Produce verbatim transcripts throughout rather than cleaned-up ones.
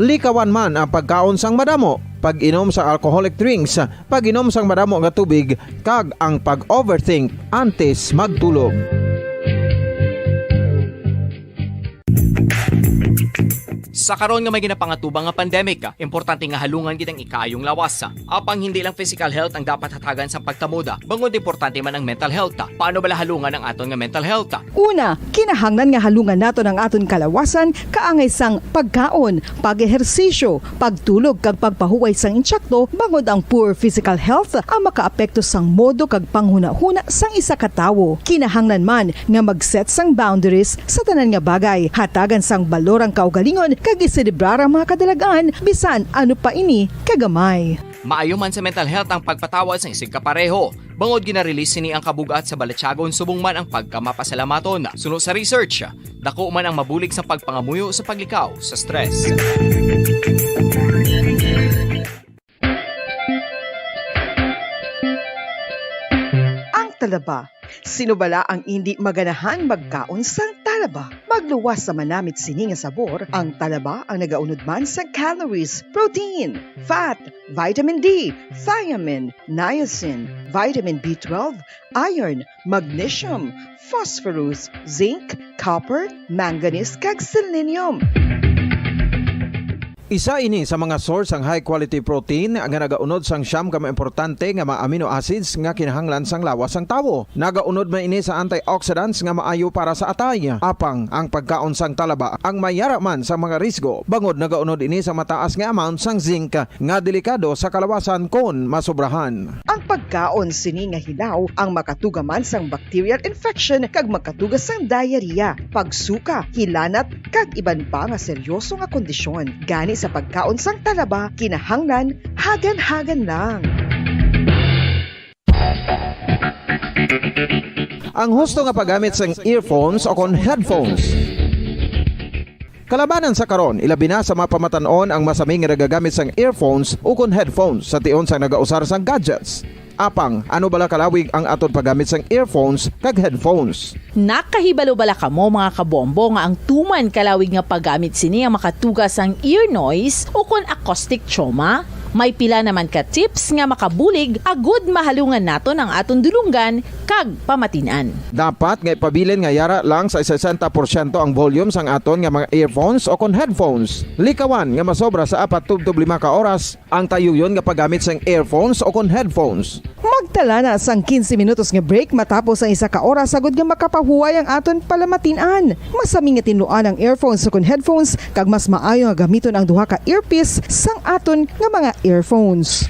Likawan man ang pagkaon sang madamo, pag-inom sang alcoholic drinks, pag-inom sang madamo nga tubig, kag ang pag-overthink antes magtulog. Sa karon nga may ginapangatubang nga pandemic, importante nga halungan gid ang ikaayong lawas. Apang hindi lang physical health ang dapat hatagan sa pagtamod, bangod importante man ang mental health. Paano bala halungan ang aton nga mental health? Una, kinahanglan nga halungan naton ang aton kalawasan kaangay sang pagkaon, pag-ehersisyo, pagtulog kag pagpahuway sang insakto, bangod ang poor physical health ang makaapekto sang modo kag panghunahuna sang isa ka tawo. Kinahanglan man nga mag-set sang boundaries sa tanan nga bagay, hatagan sang balor ang kaugalingon kag iselebrar ang mga kadalagan bisan ano pa ini kagamay. Maayo man sa mental health ang pagpatawad sang isigkapareho, bangod gina-release sini ang kabug-at sa balatyagon subong man ang pagkamapasalamaton. Suno sa research, dako man ang mabulig sa pagpangamuyo sa paglikaw sa stress. Ang talaba. Sino bala ang indi maganahan magkaon sang talaba? Magluwas sa manamit sini nga sabor, ang talaba ang nagaunod man sa calories, protein, fat, vitamin D, thiamine, niacin, vitamin B twelve, iron, magnesium, phosphorus, zinc, copper, manganese, kag selenium. Isa ini sa mga source sang high quality protein nga nagaunod sang siyam ka mga importante nga mga amino acids nga kinahanglan sang lawas sang tawo. Nagaunod man ini sa antioxidants nga maayo para sa atay. Apang ang pagkaon sang talaba ang may yara man sa mga risgo, bangod nagaunod ini sa mataas nga amount sang zinc nga delikado sa kalawasan kon masobrahan. Ang pagkaon sini nga hilaw ang makatuga man sang bacterial infection kag makatuga sang diarrhea, pagsuka, hilanat, kag iban pa nga seryoso nga kondisyon. Gani sa pagkaon sang talaba, kinahanglan hagan-hagan lang. Ang husto nga paggamit sang earphones o kon headphones. Kalabanan sa karon, ilabi na sa mga pamatan-on ang masami nga nagagamit sang earphones ukon headphones sa tion sang nagausar sang gadgets. Apang, ano bala kalawig ang aton paggamit sang earphones kag headphones? Nakahibalo bala kamo, mga kabombo, nga ang tuman kalawig nga paggamit sini ang makatuga sang ear noise ukon acoustic trauma? May pila naman ka tips nga makabulig agud mahalungan naton ang aton dulonggan kag pamatin-an. Dapat nga ipabilin nga yara lang sa sesenta porsyento ang volume sang aton nga mga earphones o kon headphones. Likawan nga masobra sa apat tubtob lima ka oras ang tayuyon nga paggamit sang earphones o kon headphones. Magtala na sang quince minutos nga break matapos ang isa ka oras, agud nga makapahuway ang aton palamatin-an. Masami nga tinluan ang earphones o kon headphones, kag mas maayo nga gamiton ang duha ka earpiece sang aton nga mga earphones.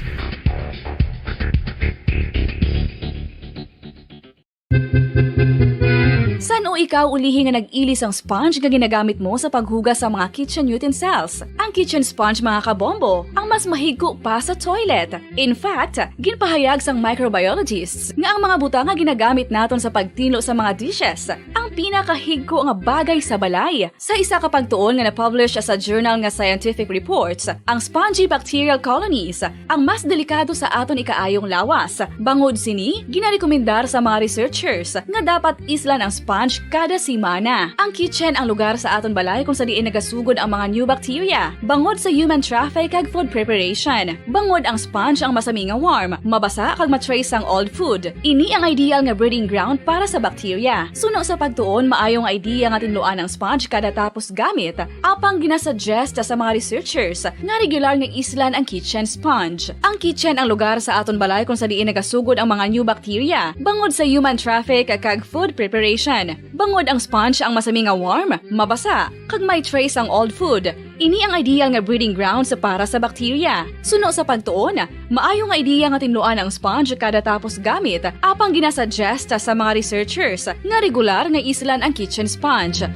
San-o ikaw ulihi nga nag-ili sang sponge nga ginagamit mo sa paghugas sa mga kitchen utensils? Ang kitchen sponge, mga kabombo, ang mas mahigko pa sa toilet. In fact, ginpahayag sang microbiologists nga ang mga butang nga ginagamit naton sa pagtinlo sa mga dishes ang pinakahigko nga bagay sa balay. Sa isa ka pagtuon nga na-publish sa journal nga Scientific Reports, ang spongy bacterial colonies ang mas delikado sa aton ikaayong lawas. Bangod sini, ginarekomendar sa mga researchers nga dapat islan ang sponge kada semana. Ang kitchen ang lugar sa aton balay kung sa diin nagasugod ang mga new bacteria, bangod sa human traffic kag food preparation. Bangod ang sponge ang masami nga warm, mabasa kag ma-trace ang old food. Ini ang ideal nga breeding ground para sa bacteria. Suno sa pagtuon, maayo nga idea nga tinluan ang sponge kada tapos gamit, apang ginasuggest sa mga researchers nga regular nga islan ang kitchen sponge. Ang kitchen ang lugar sa aton balay kung sa diin nagasugod ang mga new bacteria, bangod sa human traffic kag food preparation. Bangod ang sponge ang masami nga warm, mabasa, kag may trace ang old food. Ini ang ideal nga breeding grounds para sa bacteria. Suno sa pagtuon, maayo nga idea nga tinluan ang sponge kada tapos gamit, apang ginasuggest sa mga researchers nga regular nga islan ang kitchen sponge.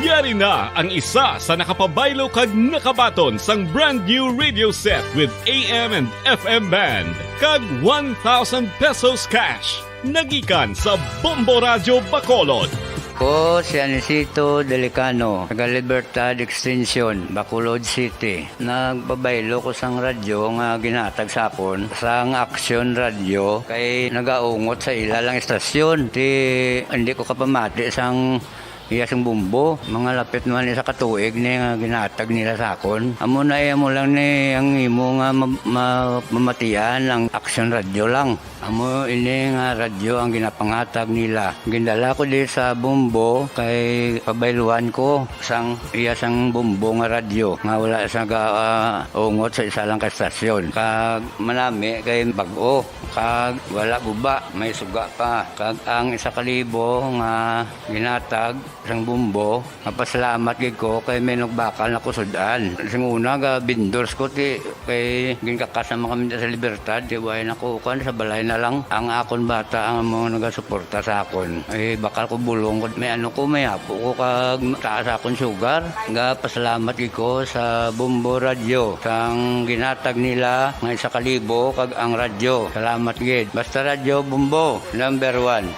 Yari na ang isa sa nakapabaylo kag nakabaton sang brand new radio set with A M and F M band kag one thousand pesos cash. Nagikan sa Bombo Radyo Bacolod. Ko si Anisito Delicano, taga Libertad Extension, Bacolod City. Nagpabaylo ko sang radyo nga ginhatag sa akon sang Aksyon Radyo kay nagaungot sa ila lang istasyon. Ti, hindi ko kapamati sang Iya sang Bombo, mga lapit man isa ka tuig ni nga ginahatag nila sa akon. Amo na, eh, amo lang ni ang imo nga ma-, ma-, mamatian ang Aksyon Radyo lang. Amo ini nga radyo ang ginapangatag nila. Gindala ko di sa Bombo kay pabayluhan ko sang iya sang Bombo nga radyo nga wala sa ga-, ah, ungot sa isa lang ka estasyon. Kag manami kay bag-o, kag wala guba, may suga pa. Kag ang isa ka libo nga ginatag sang Bombo, mapasalamat gid ko kay may nagbakal na kusud-an. Sing una, ga vendors ko, ti, kay ginkakas naman kami sa Libertad, ti, way na ko, kuwan, sa balay na lang. Ang akon bata ang mga nagasuporta sa akon. Eh, bakal ko bulong ko, may ano ko, may apo ko, kag taas akon sugar. Ga pasalamat gid ko sa Bombo Radyo, sang ginatag nila nga isa ka libo, kag ang radyo. Salamat gid. Basta Radyo Bombo, number one.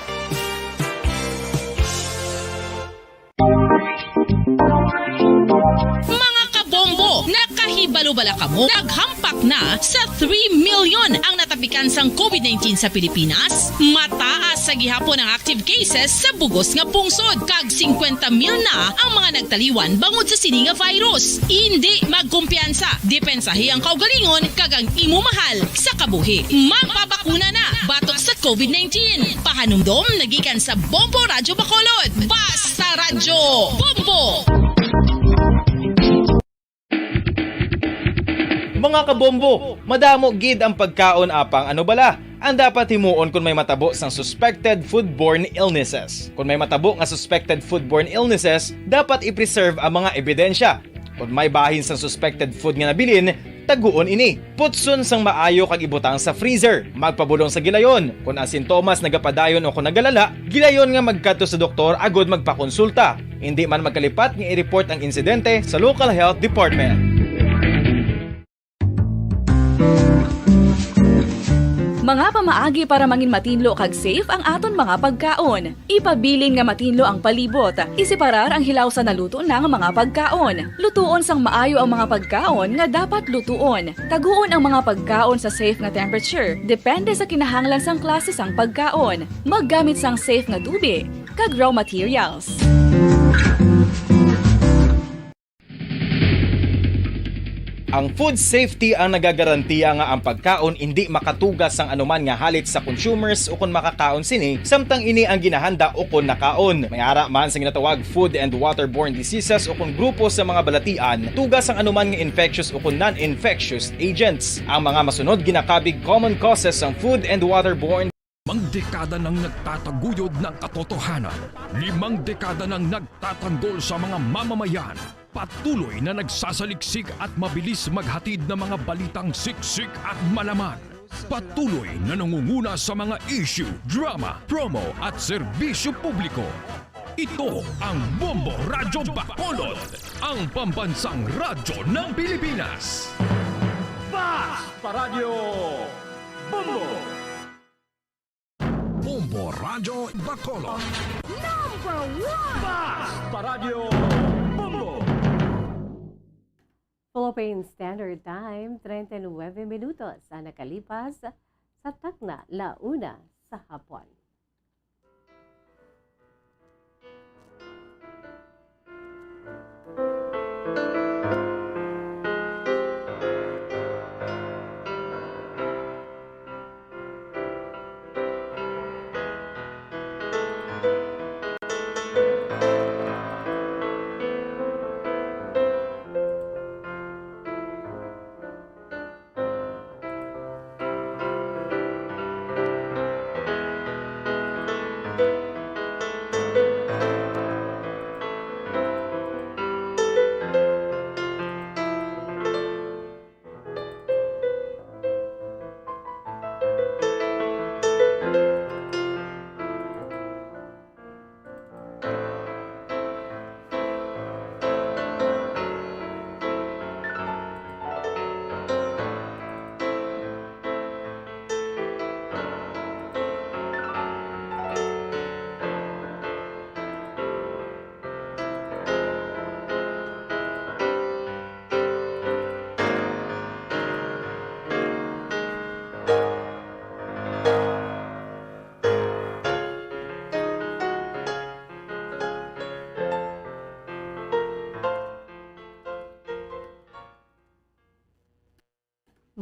Mga kabombo, nakahibalo bala kamo? Naghampak na sa three million ang natapikan sang covid nineteen sa Pilipinas. Mataas sa gihapon ang active cases sa bugos nga pungsod, kag singkwenta mil na ang mga nagtaliwan bangod sa sini nga virus. Indi magkumpiyansa, depensahi ang kaugalingon kag ang imo mahal sa kabuhi. Magpabakuna na batok sa covid nineteen. Pahanumdom na gikan sa Bombo Radyo Bacolod. Basta Radyo Bombo! Mga kabombo, madamo gid ang pagkaon, apang ano bala ang dapat himuon kon may matabo sang suspected foodborne illnesses? Kon may matabo nga suspected foodborne illnesses, dapat i-preserve ang mga ebidensya. Kon may bahin sang suspected food nga nabilin, taguon ini. Putson sang maayo kag ibutang sa freezer. Magpabulong sa gilayon. Kon ang sintomas nagapadayon o kon nagalala, gilayon nga magkadto sa doktor agud magpakonsulta. Indi man magkalipat nga i-report ang insidente sa local health department. Mga pamaagi para mangin matinlo kag safe ang aton mga pagkaon. Ipabilin nga matinlo ang palibot. Iseparar ang hilaw sa naluto na nga mga pagkaon. Lutuon sang maayo ang mga pagkaon nga dapat lutuon. Taguon ang mga pagkaon sa safe nga temperature, depende sa kinahanglan sang klase sang pagkaon. Maggamit sang safe nga tubi kag raw materials. Ang food safety ang nagagarantiya nga ang pagkaon indi makatuga sang anuman nga halit sa consumers ukon makakaon sini, samtang ini ang ginahanda ukon nakaon. May ara man sa ginatawag food and waterborne diseases ukon grupo sa mga balatian, tuga sang anuman nga infectious ukon non-infectious agents. Ang mga masunod ginakabig common causes sang food and waterborne. Limang dekada nang nagtataguyod ng katotohanan. Limang dekada nang nagtatanggol sa mga mamamayan. Patuloy na nagsasaliksik at mabilis maghatid ng mga balitang siksik at malaman. Patuloy na nangunguna sa mga issue, drama, promo at serbisyo publiko. Ito ang Bombo Radyo Bacolod, ang pambansang radyo ng Pilipinas. Fast Paradyo Bombo! Bombo Radyo Bacolod. Number one! Fast Paradyo Bombo! Philippine Standard Time, treinta y nueve minutos ang nakalipas sa takna la una sa hapon.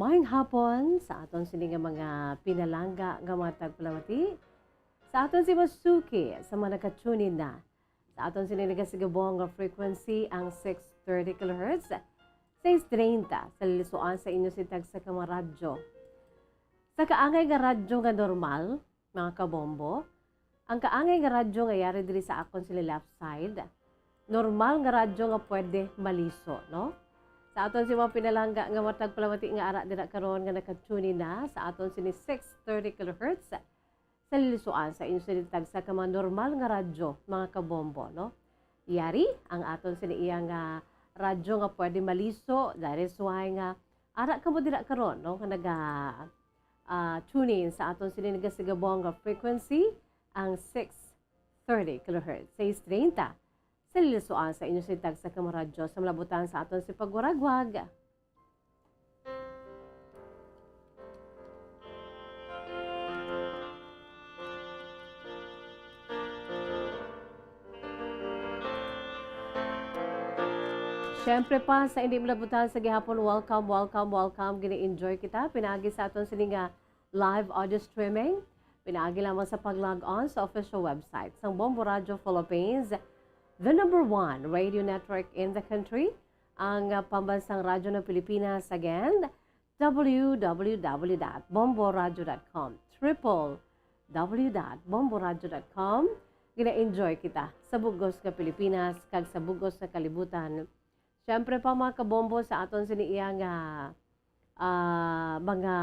Maayong hapon sa aton sini nga mga pinalangga nga mga tagpalamati, sa aton si Masuki, sa mga naka-tune in na sa aton sini nagasigabong nga frequency, ang six thirty kilohertz, six treinta, sa lilisuan sa inyo si tagsa ka mga radyo. Sa kaangay nga radyo nga normal, mga kabombo, ang kaangay nga radyo nga yari diri sa akon sini left side, normal nga radyo nga pwede maliso, no? Sa aton si mga pinalangga nga matag palamati nga ara dira karon nga naka-tune in na sa aton sini six thirty kilohertz, sa lilisuan sa inyo sini tagsa ka mga normal nga radyo, mga kabombo, no? Yari ang aton sini iya nga radyo nga pwede maliso, that is why nga ara kamo dira karon, no, nga naga, ah, tune in sa aton sini nagasigabong nga frequency, ang six thirty kilohertz, six treinta, sa lilisuan sa inyo sini tagsa ka mga radyo sa malabutan sa aton si pagwaragwag. Siyempre pa, sa hindi malabutan sa gihapon, welcome, welcome, welcome. Gina-enjoy kita. Pinaagi sa aton sini nga live audio streaming. Pinaagi lamang sa pag-log on sa official website sang Bombo Radio Philippines, the number one radio network in the country, ang, ah, pambansang radyo ng Pilipinas. Again, w w w dot bomboradio dot com, triple w dot bomboradio dot com. Gina-enjoy kita sa bugos nga Pilipinas kag sa bugos nga kalibutan. Siyempre pa, mga kabombo, sa aton sini iya nga, ah, mga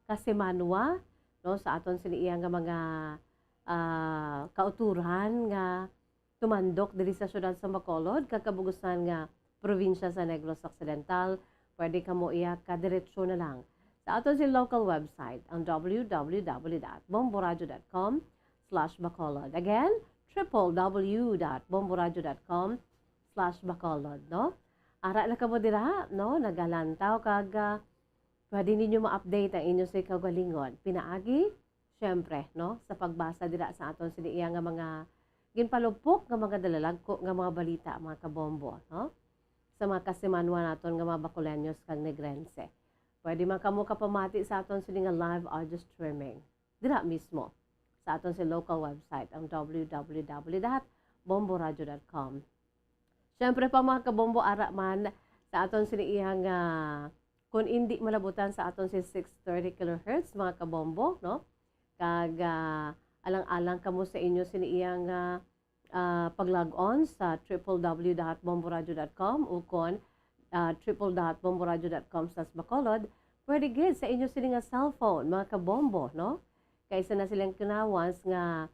kasimanwa, no, sa aton sini iya nga mga, ah, kauturan nga tumandok diri sa siyudad sa Bacolod kag kabugusan nga probinsya sa Negros Occidental, pwede kamo iya kadiretso na lang sa aton si local website, ang w w w dot bomboradio dot com slash bacolod. Again, triple w dot bomboradio dot com slash bacolod, no? Ara na kamo dira, no? Nagalantaw kag, ah, pwede ninyo ma-update ang inyo sa kaugalingon. Pinaagi, siyempre, no, sa pagbasa dira sa aton sini iya nga mga ginpalupok nga mga dalalagko nga mga balita, mga kabombo, no? Sa mga kasimanwa naton nga mga Bacoleños kag Negrense. Pwede man kamo kapamati sa aton sini nga live audio streaming dira mismo sa aton si local website, ang w w w dot bomboradio dot com. Siyempre pa, mga kabombo, ara man sa aton sini iya nga, ah, kung indi malabutan sa aton si six thirty kilohertz, mga kabombo, no? Kag, ah, alang-alang kamo sa inyo sini iya nga, ah, pag-log on sa triple w dot bomboradio dot com o kon, ah, triple dot bomboradio dot com slash bacolod, pwede gid sa inyo sini nga cellphone, mga kabombo, no? Kay sa na silang kinawas nga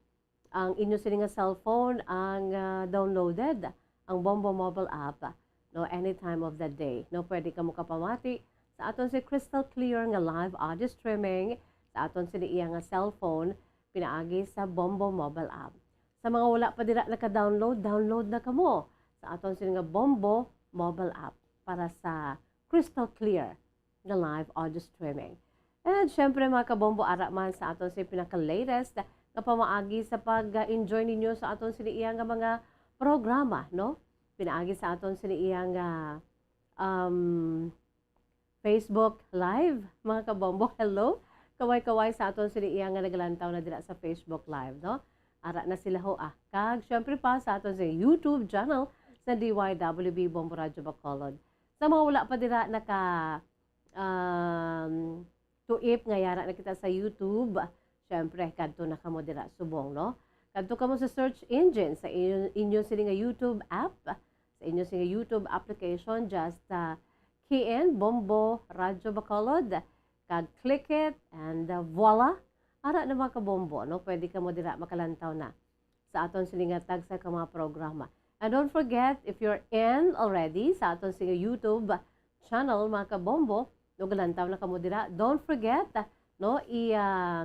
ang inyo sini nga cellphone ang, ah, downloaded ang Bombo mobile app, no, any time of the day, no? Pwede kamo kapamati sa aton si crystal clear nga live audio streaming sa aton sini iya nga cellphone pinaagi sa Bombo mobile app. Sa mga wala pa dira naka-download, download na kamo sa aton sini nga Bombo mobile app para sa crystal clear nga live audio streaming. And syempre, mga kabombo, ara man sa aton si pinaka-latest nga pamaagi sa pag-enjoy ninyo sa aton sini iya nga mga programa, no? Pinaagi sa aton sini iya nga, um, Facebook Live, mga kabombo. Hello. Kaway-kaway sa aton sini iya nga nagalantaw na dira sa Facebook Live, no? Ara na sila ho, ah. Kag syempre pa sa aton sa YouTube channel sa D Y W B Bombo Radio Bacolod. Sa mga wala pa dira naka, um, tuip nga yara na kita sa YouTube, syempre, kadto na kamo dira subong, no? Kadto kamo sa search engine sa inyo, inyo sini nga YouTube app, sa inyo sini nga YouTube application, just, uh, key in Bombo Radio Bacolod, kag click it, and, uh, voila! Ara na, mga kabombo, no? Pwede kamo dira makalantaw na sa aton sini nga tagsa ka mga programa. And don't forget, if you're in already sa aton sini nga YouTube channel, mga kabombo, no, galantaw na kamo dira. Don't forget, no, i, ah,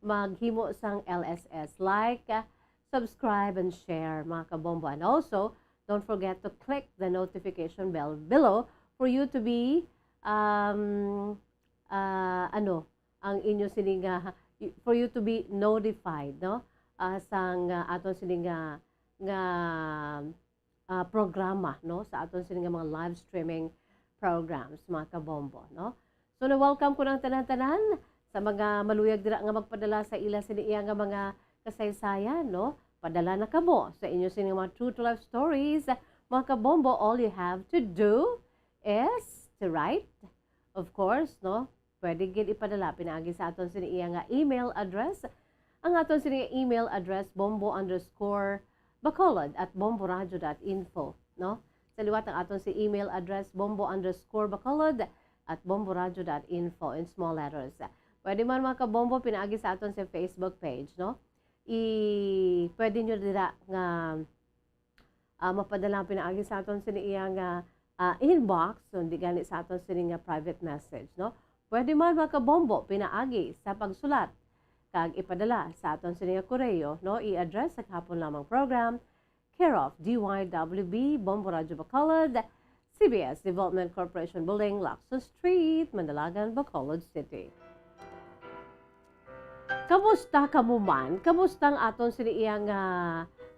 maghimo sang L S S, like, ah, subscribe, and share, mga kabombo. And also, don't forget to click the notification bell below for you to be, um, ah, ano, ang inyo sini nga, for you to be notified, no? Ah, sang, ah, aton sini nga, nga, ah, programa, no? Sa aton sini nga mga live streaming programs, mga kabombo, no? So, na-welcome ko ng tanan-tanan sa mga maluyag dira nga magpadala sa ila sini iya nga mga kasaysayan, no? Padala na kamo sa inyo sini mga true to life stories, mga kabombo. All you have to do is to write, of course, no? Pwede gid ipadala pinaagi sa aton sini iya nga email address. Ang aton sini nga email address, bombo underscore bacolod at bomboradio dot info, no? Sa liwat ang aton si email address, bombo underscore bacolod at bomboradio dot info in small letters. Pwede man, mga kabombo, pinaagi sa aton sa Facebook page, no? I, pwede nyo dira nga, ah, mapadala ang pinaagi sa aton sini iya nga, ah, inbox, so hindi gani sa aton sini nga private message, no? Pwede man, mga kabombo, pinaagi sa pagsulat kag ipadala sa aton sini nga koreo, no? I-address sa Kahapon Lamang Program, care of D Y W B, Bombo Radyo Bacolod, C B S Development Corporation Building, Lacson Street, Mandalagan, Bacolod City. Kamusta kamo man? Kamusta ang aton sini iya nga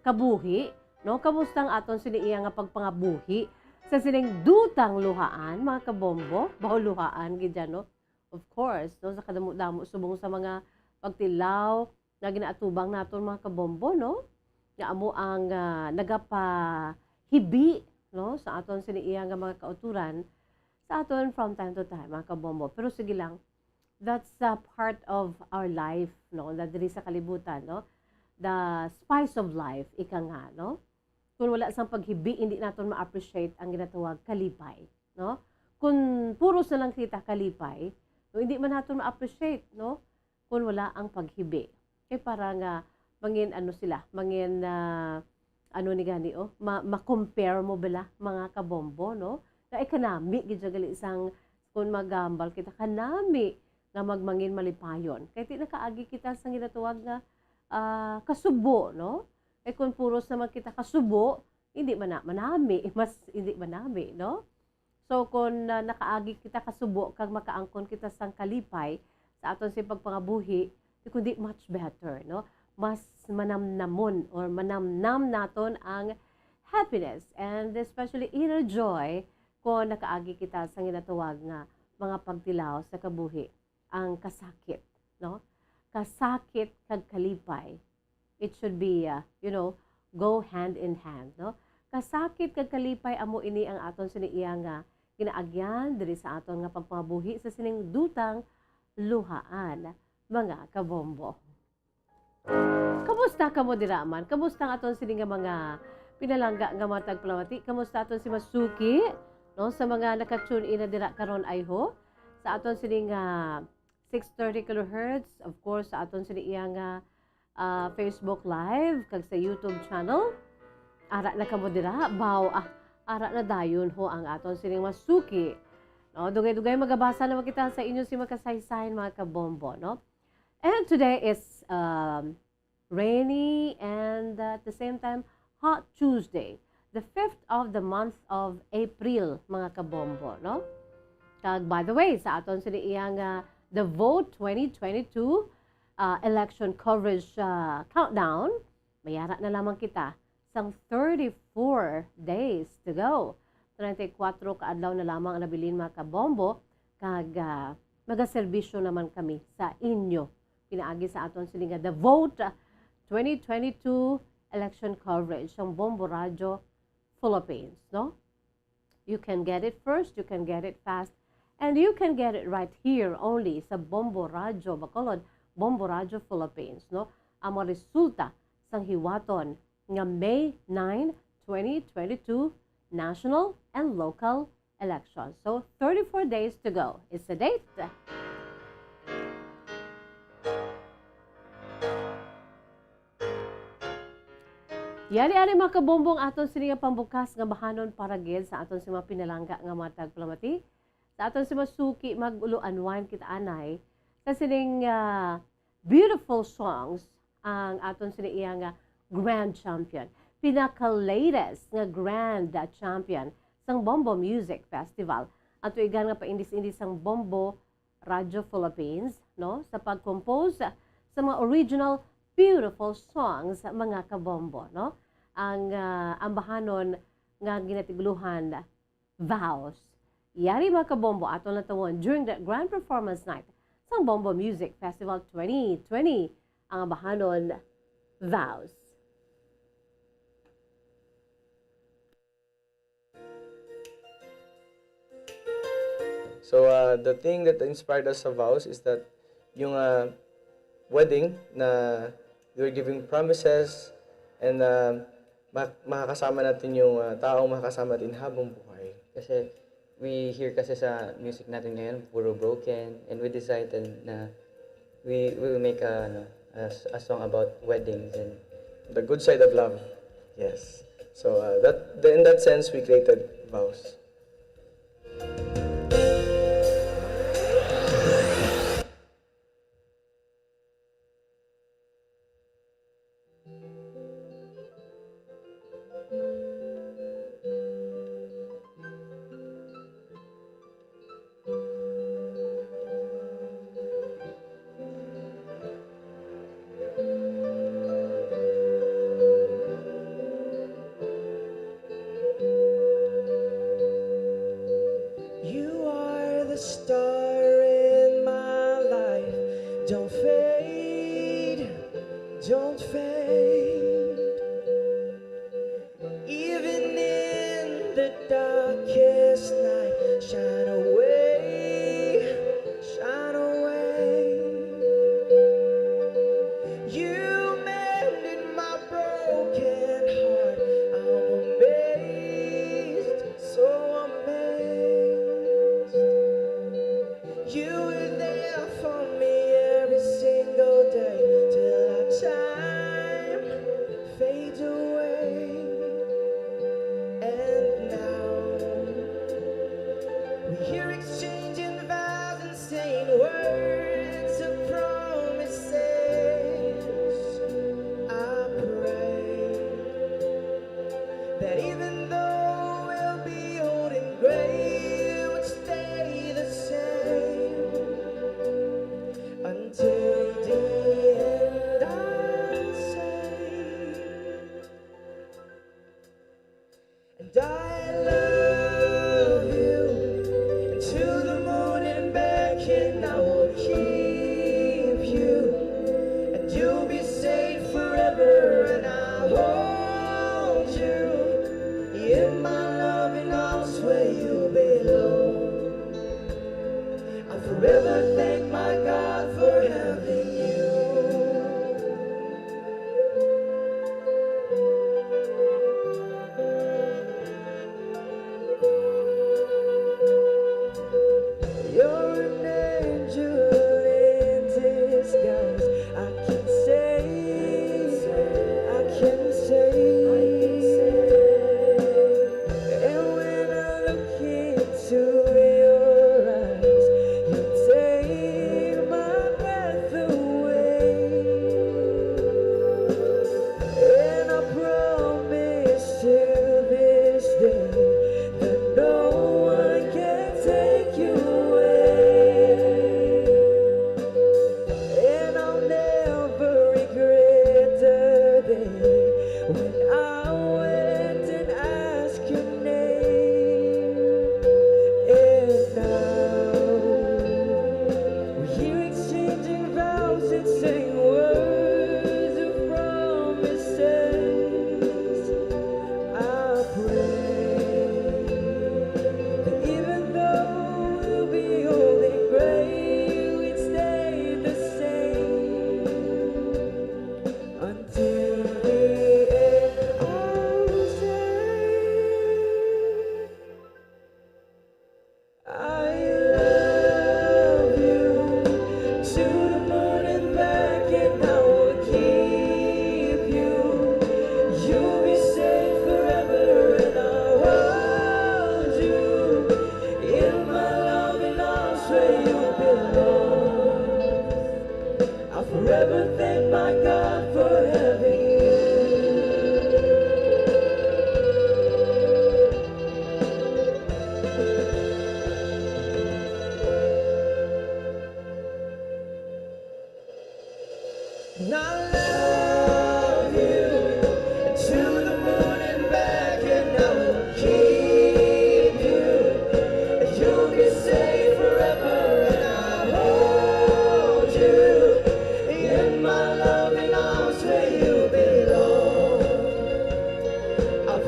kabuhi? No? Kamusta ang aton sini iya nga pagpangabuhi sa sining dutang luhaan, mga kabombo? Baho luhaan gid yan, no? Of course, no? Sa kadamo-damo subong sa mga pagtilaw nga ginaatubang naton, mga kabombo, no? Nga amo ang, ah, nagapahibi, no, sa aton sini iya nga mga kauturan sa aton from time to time, mga kabombo. Pero sige lang, that's a part of our life, no, na diri sa kalibutan, no? The spice of life, ika nga, no? Kung wala sang paghibi, hindi naton ma-appreciate ang ginatawag kalipay, no? Kung puros na lang kita kalipay, no, hindi man naton ma-appreciate, no? Kung wala ang paghibi. Kay para nga mangin ano sila, mangin, ah, ano ni gani, oh, ma-, ma-compare mo bala, mga kabombo, no? Nga ay kanami gid siya gali sang kung magambal kita, kanami nga magmangin malipayon. Kay ti nakaagi kita sa ginatawag nga, ah, kasubo, no? Kay kung puros naman kita kasubo, hindi man na manami, mas hindi manami, no? So, kung, ah, nakaagi kita kasubo kag makaangkon kita sang kalipay sa aton sing pagpangabuhi, di kundi much better, no? Mas manamnamon or manamnam naton ang happiness and especially inner joy kung nakaagi kita sa ginatawag nga mga pagtilaw sa kabuhi, ang kasakit, no? Kasakit kag kalipay, it should be, uh, you know, go hand in hand, no? Kasakit kag kalipay, amo ini ang aton sini iya nga ginaagyan diri sa aton nga pagpangabuhi sa sining dutang luhaan, mga kabombo. Kamusta kamo dira man? Kamusta ang aton sini nga mga pinalangga nga mga tagpalamati? Kamusta aton si Masuki, no? Sa mga naka-tune in na dira karon, I hope. Sa aton sini nga six thirty kilohertz, of course, sa aton sini iya nga, ah, Facebook Live kag sa YouTube channel. Ara na kamo dira, baw, ah, ara na dayon ho ang aton sining Masuki. No, dugay-dugay magabasa naman kita sa inyo si makasaysayan, mga kabombo, no? And today is, um, rainy and, uh, at the same time, hot Tuesday, the fifth of the month of April, mga kabombo, no? Kag by the way, sa aton sini iya nga The Vote twenty twenty-two, uh, election coverage, uh, countdown, mayara na lamang kita sang thirty-four days to go. Treinta y cuatro ka adlaw na lamang ang nabilin, mga kabombo, kag, ah, magaserbisyo naman kami sa inyo pinaagi sa aton sini nga The Vote, ah, twenty twenty-two election coverage sang Bombo Radyo Philippines, no? You can get it first, you can get it fast, and you can get it right here only sa Bombo Radyo Bacolod, Bombo Radyo Philippines, no? Ang mga resulta sang hiwaton nga May nine, twenty twenty-two national and local elections. So, thirty-four days to go is the date. Yari-ari, mga kabombo, ang aton sini nga pambukas nga bahanon para gid sa aton si mga pinalangga nga mga tagpalamati. Sa aton si Masuki mag-ulo, unwind kita anay sa sining, ah, beautiful songs ang aton sini iya nga grand champion. Pinaka-latest nga grand, ah, champion sang Bombo Music Festival. Ang tuigan nga paindis-indis sang Bombo Radyo Philippines, no, sa pag-compose sa mga original beautiful songs, mga kabombo, no? Ang, ah, ambahanon nga ginatiguluhan Vows. Yari, mga kabombo, aton natawon during the grand performance night sang Bombo Music Festival twenty twenty, ang abahanon, Vows. So, uh, the thing that inspired us sa Vows is that yung uh, wedding na we're giving promises and uh, ma- makakasama natin yung uh, taong makakasama natin habang buhay. Kasi we hear kasi sa music natin ngayon, puro broken. And we decided na we will make a, ano, a, s- a song about weddings and The good side of love. Yes. So uh, that the, in that sense, we created Vows. You are the star in my life. Don't fade, don't fade. Even in the darkest night, shine away, shine away. You mended my broken heart. I'm amazed, so amazed. You were there for me every single day till our time fades away. And now we hear exchanging vows and saying words of promises. I pray that even though we'll be old and gray, we'll stay the same until the end. I say, and I love you, and to the moon and back, and I will keep you, and you'll be safe forever, and I'll hold you in my loving arms where you belong. I forever thank my God for having you.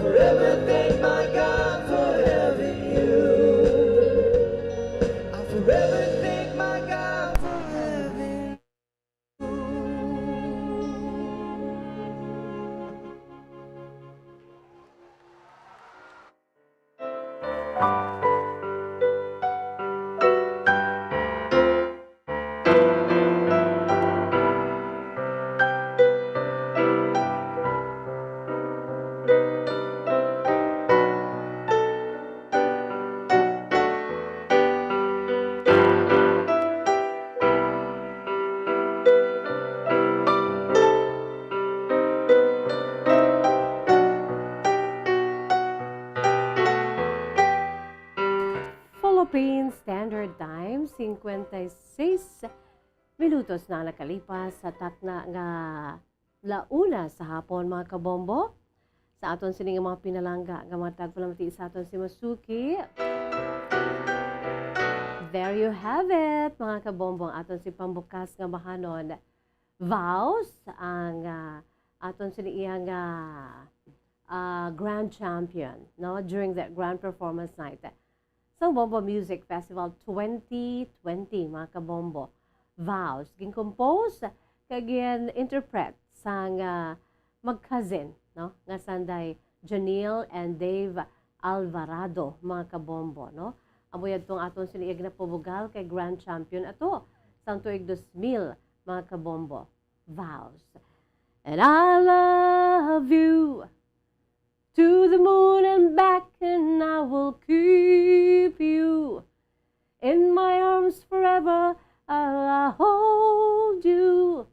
Forever thank my God for having you. I'll forever thank my God for having you. Philippine Standard Time, singkwenta y seis minutos na nakalipas sa takna nga la una sa hapon, mga kabombo. Sa aton sini nga mga pinalangga nga mga tagpalamati sa aton si Masuki. There you have it, mga kabombo, ang aton si pambukas nga bahanon. Vows, ang, ah, aton sini iya nga, ah, grand champion, no, during the grand performance night sang Bombo Music Festival twenty twenty, mga kabombo. Vows, gin-compose kag gin-interpret sang, ah, mag-cousin, no, nga sanday Janelle and Dave Alvarado, mga kabombo, no? Amo yadto ang aton sini iya ginapabugal kay grand champion ato sang tuig dos mil, mga kabombo. Vows. And I love you to the moon and back, and I will keep you in my arms forever. I'll hold you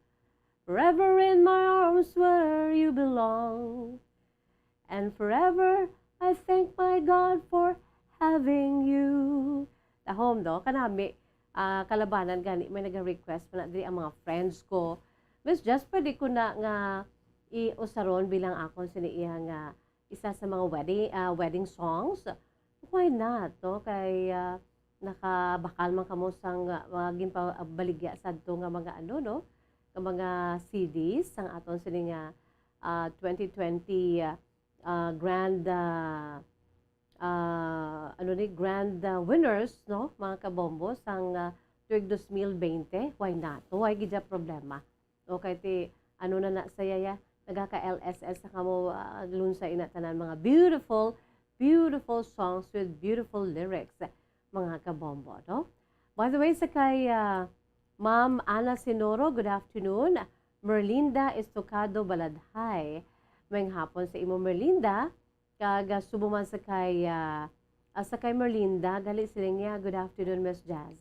forever in my arms where you belong. And forever, I thank my God for having you. Tahom, no? Kanami, ah, kalabanan gani, may naga-request pa na diri ang mga friends ko. Miss Jess, pwede ko na nga iusaron bilang akon sini iya nga isa sa mga wedding, ah, wedding songs? Why not, no? Kay, ah, nakabakal man kamo sang, ah, mga ginpabaligya sadto nga mga ano, no? Nga mga C Ds sang aton sini nga, ah, twenty twenty, ah, ah, grand, ah, ah, ano ni, grand, ah, winners, no, mga kabombo, sang, ah, tuig dos mil bente. Why not? Why gid siya problema? Okay, ti, ano na na saya ya, nagaka-L S S na kamo, ah, lunsay na tanan mga beautiful, beautiful songs with beautiful lyrics, mga kabombo, no? By the way, sa kay, ah, Ma'am Ana Sinoro, good afternoon. Merlinda Estocado Baladhay, maayong hapon sa imo, Merlinda. Kag, ah, subong man sa kay, ah, ah, sa kay Merlinda, gali siling niya, "Good afternoon, Miss Jazz.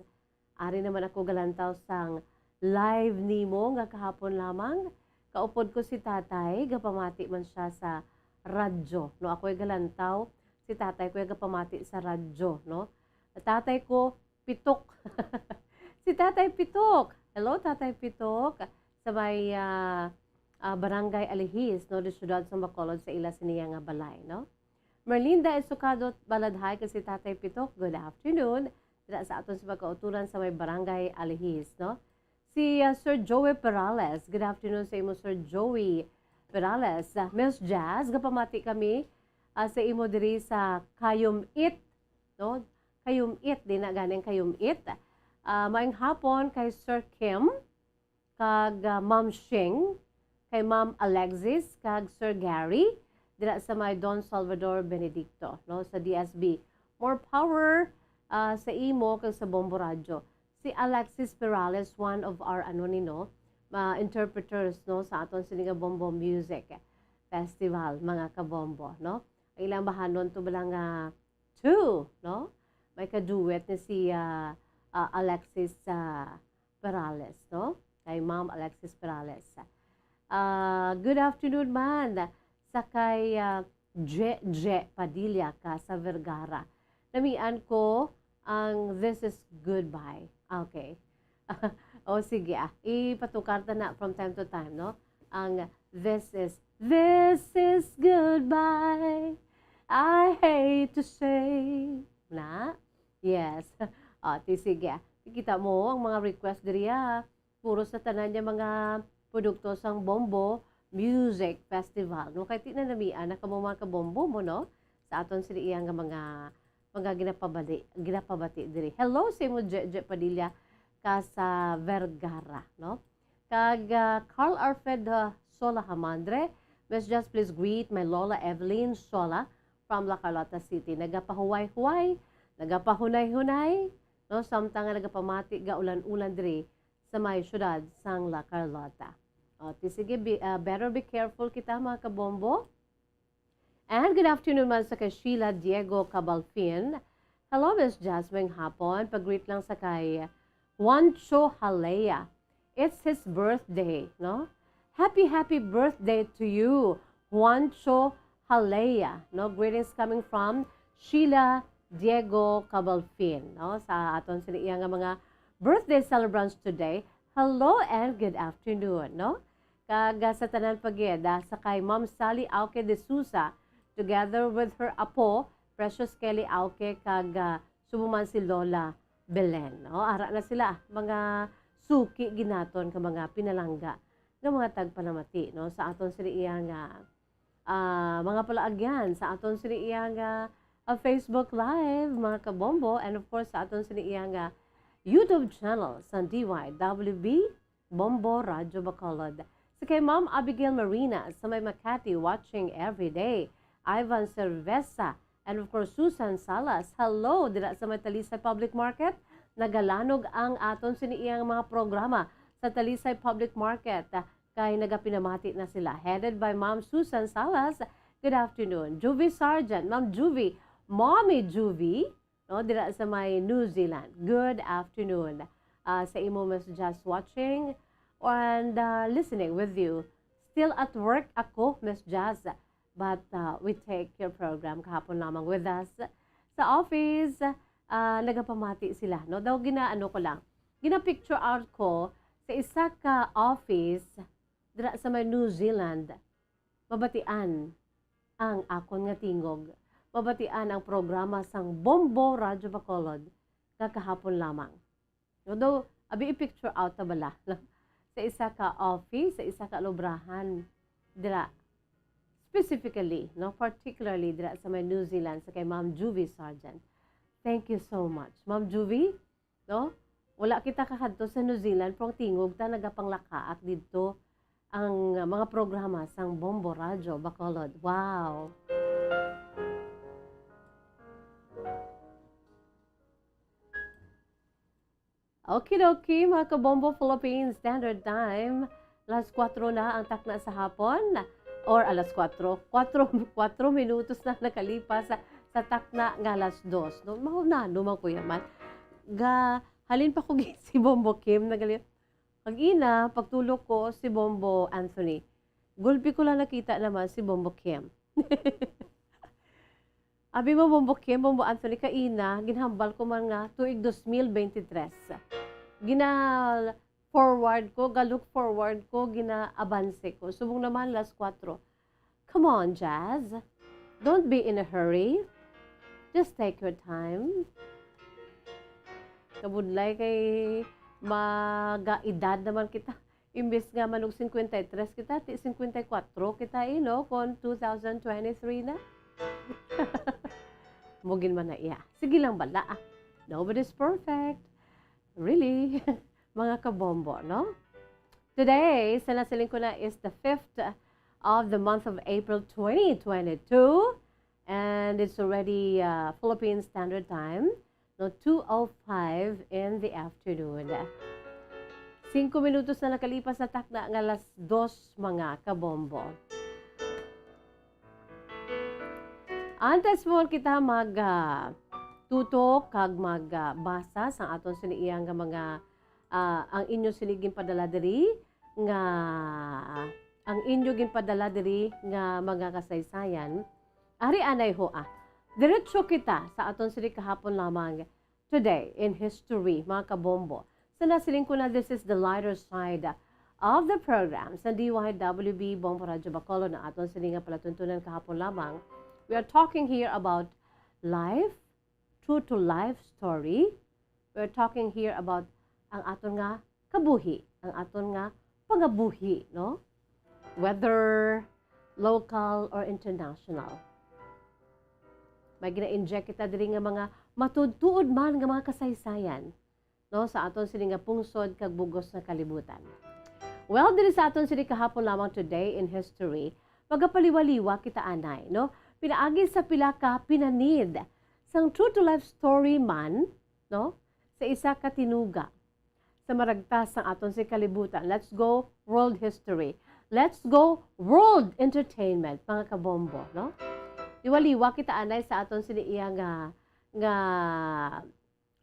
Ari naman ako galantaw sang live nimo nga kahapon lamang. Kaupod ko si tatay, gapamati man siya sa radyo." No, ako'y galantaw, si tatay ko gapamati sa radyo, no? Tatay ko, Pitok. Si Tatay Pitok. Hello, Tatay Pitok. Sa may, ah, ah, Barangay Alihis, no, di siyudad sa Bacolod, sa ila siniya nga balay, no? Merlinda Estocado Baladhay kag si Tatay Pitok, good afternoon. Dira sa aton sa pagkauturan sa may Barangay Alihis, no? Si, ah, Sir Joey Perales, good afternoon sa imo, Sir Joey Perales. Ah, Miss Jazz, gapamati kami, ah, sa imo diri sa Kayum-it, no? Kayum-it, di na ganing Kayum-it. Ah, maayong hapon kay Sir Kim, kag, ah, Ma'am Shing, kay Ma'am Alexis, kag Sir Gary, dira sa may Don Salvador Benedicto, no, sa D S B. More power, ah, sa imo kag sa Bombo Radyo. Si Alexis Perales, one of our, ano ni, no, ah, interpreters, no, sa aton sini nga Bombo Music Festival, mga kabombo, no? Ang ilang bahanon to bala nga two, no? May ka-duet ni si, ah, ah, Alexis, ah, Perales, no? Kay Ma'am Alexis Perales. Ah, good afternoon man sa kay, ah, Je, Je Padilla ka sa Vergara. Namian ko ang This Is Goodbye. Okay. O, sige, ah. Ipatukar ta na from time to time, no? Ang this is, this is goodbye. I hate to say. Na? Yes. O, ti, sige, ah. Kita mo, ang mga request diri, ah. Puro sa tanan niya mga produkto sang Bombo, Music Festival. No, kay ti na namian na kamo, mga kabombo mo, no? Sa aton sini iya nga mga, mga ginapabati, ginapabati diri. Hello sa imo, Jeje Padilla, ka sa Vergara, no? Kag, ah, Carl Alfred, ah, Sola Hamandre, Miss Jess, please greet my Lola Evelyn Sola from La Carlota City. Nagapahuway-huway, nagapahunay-hunay, no? Samtang nga nagapamati ga ulan-ulan diri sa may siyudad sang La Carlota. O, ti sige, be, ah, better be careful kita, mga kabombo. And good afternoon man sa kay Sheila Diego Cabalfin. Hello, Miss Jasmine Hapon. Pag-greet lang sa kay Juancho Halea. It's his birthday, no? Happy, happy birthday to you, Juancho Halea, no? Greetings coming from Sheila Diego Cabalfin, no? Sa aton sini iya nga mga birthday celebrants today, hello and good afternoon, no? Kag, ah, sa tanan pa gid, ah, sa kay Ma'am Sally Auque de Sousa, together with her apo, Precious Kelly Auque, kag, ah, subong man si Lola Belen, no? Ara na sila, mga suki gid naton ka mga pinalangga nga mga tagpanamati, no? Sa aton sini iya nga, ah, mga palaagyan, sa aton sini iya nga, ah, Facebook Live, mga kabombo, and of course, sa aton sini iya nga YouTube channel sa D Y W B, Bombo Radyo Bacolod. Si kay Ma'am Abigail Marina sa may Makati, watching every day. Ivan Cerveza, and of course, Susan Salas. Hello, dira sa may Talisay Public Market. Nagalanog ang aton sini iyang mga programa sa Talisay Public Market. Kay nagapinamati na sila. Headed by Ma'am Susan Salas. Good afternoon. Juvie Sargent, Ma'am Juvie, Mommy Juvie, no, dira sa may New Zealand. Good afternoon, ah, sa imo, Miss Jess, watching and, ah, listening with you. Still at work ako, Miss Jess, but, ah, we take your program kahapon lamang with us. Sa office, ah, nagapamati sila, no? Daw ginaano ko lang, gina-picture out ko sa isa ka office dira sa may New Zealand. Mabatian ang akon nga tingog. Mabatian ang programa sang Bombo Radyo Bacolod nga kahapon lamang. Although, abi, i-picture out ta bala sa isa ka office, sa isa ka lubrahan dira, specifically, no, particularly dira sa may New Zealand, sa kay Ma'am Juvie Sargent. Thank you so much, Ma'am Juvie. No? Wala kita kakadto sa New Zealand, pero ang tingog ta nagapanglakaak didto ang mga programa sang Bombo Radyo Bacolod. Wow! Okidoki, mga kabombo, Philippine Standard Time. Alas kuwatro na ang takna sa hapon, or alas kuwatro, kuwatro, kuwatro minutos na nakalipas sa, sa takna nga alas dos, no? Mahunano man ko yaman. Ga, halin pa ko gi-, si Bombo Kim, nagali-, pag-ina, pagtulog ko, si Bombo Anthony. Gulpi ko lang nakita naman si Bombo Kim. Abi mo, Bombo Kim, Bombo Anthony, kaina, ginhambal ko man nga tuig dos mil bente tres. Gina-forward ko, ga-look forward ko, gina-abanse ko. Subong naman, alas kuwatro. Come on, Jazz. Don't be in a hurry. Just take your time. Kabudlay kay maga-edad naman kita. Imbes nga manog cincuenta y tres kita, ti cincuenta y cuatro kita, eh, no? Kon two thousand twenty-three na. Mugin man na iya. Sige lang bala, ah. Nobody's perfect. Really? Mga kabombo, no? Today, sa nasiling ko na, is the fifth of the month of April twenty twenty-two. And it's already, uh, Philippine Standard Time, no, two oh five in the afternoon. Singko minutos na nakalipas sa takna nga alas dos, mga kabombo. Antes mo kita mag, ah, tutok kag mag, ah, basa sa aton sini iya nga mga, ah, ang inyo sini ginpadala diri nga, ang inyo ginpadala diri nga mga kasaysayan, ari anay ho, ah. Diretso kita sa aton sini kahapon lamang. Today in history, mga kabombo. Sa nasiling ko na, this is the lighter side of the program sa D Y W B Bombo Radyo Bacolod na aton sini nga palatuntunan kahapon lamang. We are talking here about life, true to life story. We're talking here about ang aton nga kabuhi, ang aton nga pangabuhi, no? Whether local or international. May gina-inject kita diri nga mga matuod-tuod man nga mga kasaysayan, no, sa aton sini nga pungsod kag bug-os nga kalibutan. Well, diri sa aton sini kahapon lamang, Today in History, magapaliwaliwa kita anay, no? Pinaagi sa pila ka pinanid sang true to life story man, no? Sa isa ka tinuga sa maragtas sang aton sini kalibutan. Let's go world history. Let's go world entertainment, mga kabombo, no? Liwaliwa kita anay sa aton sini iya nga, nga,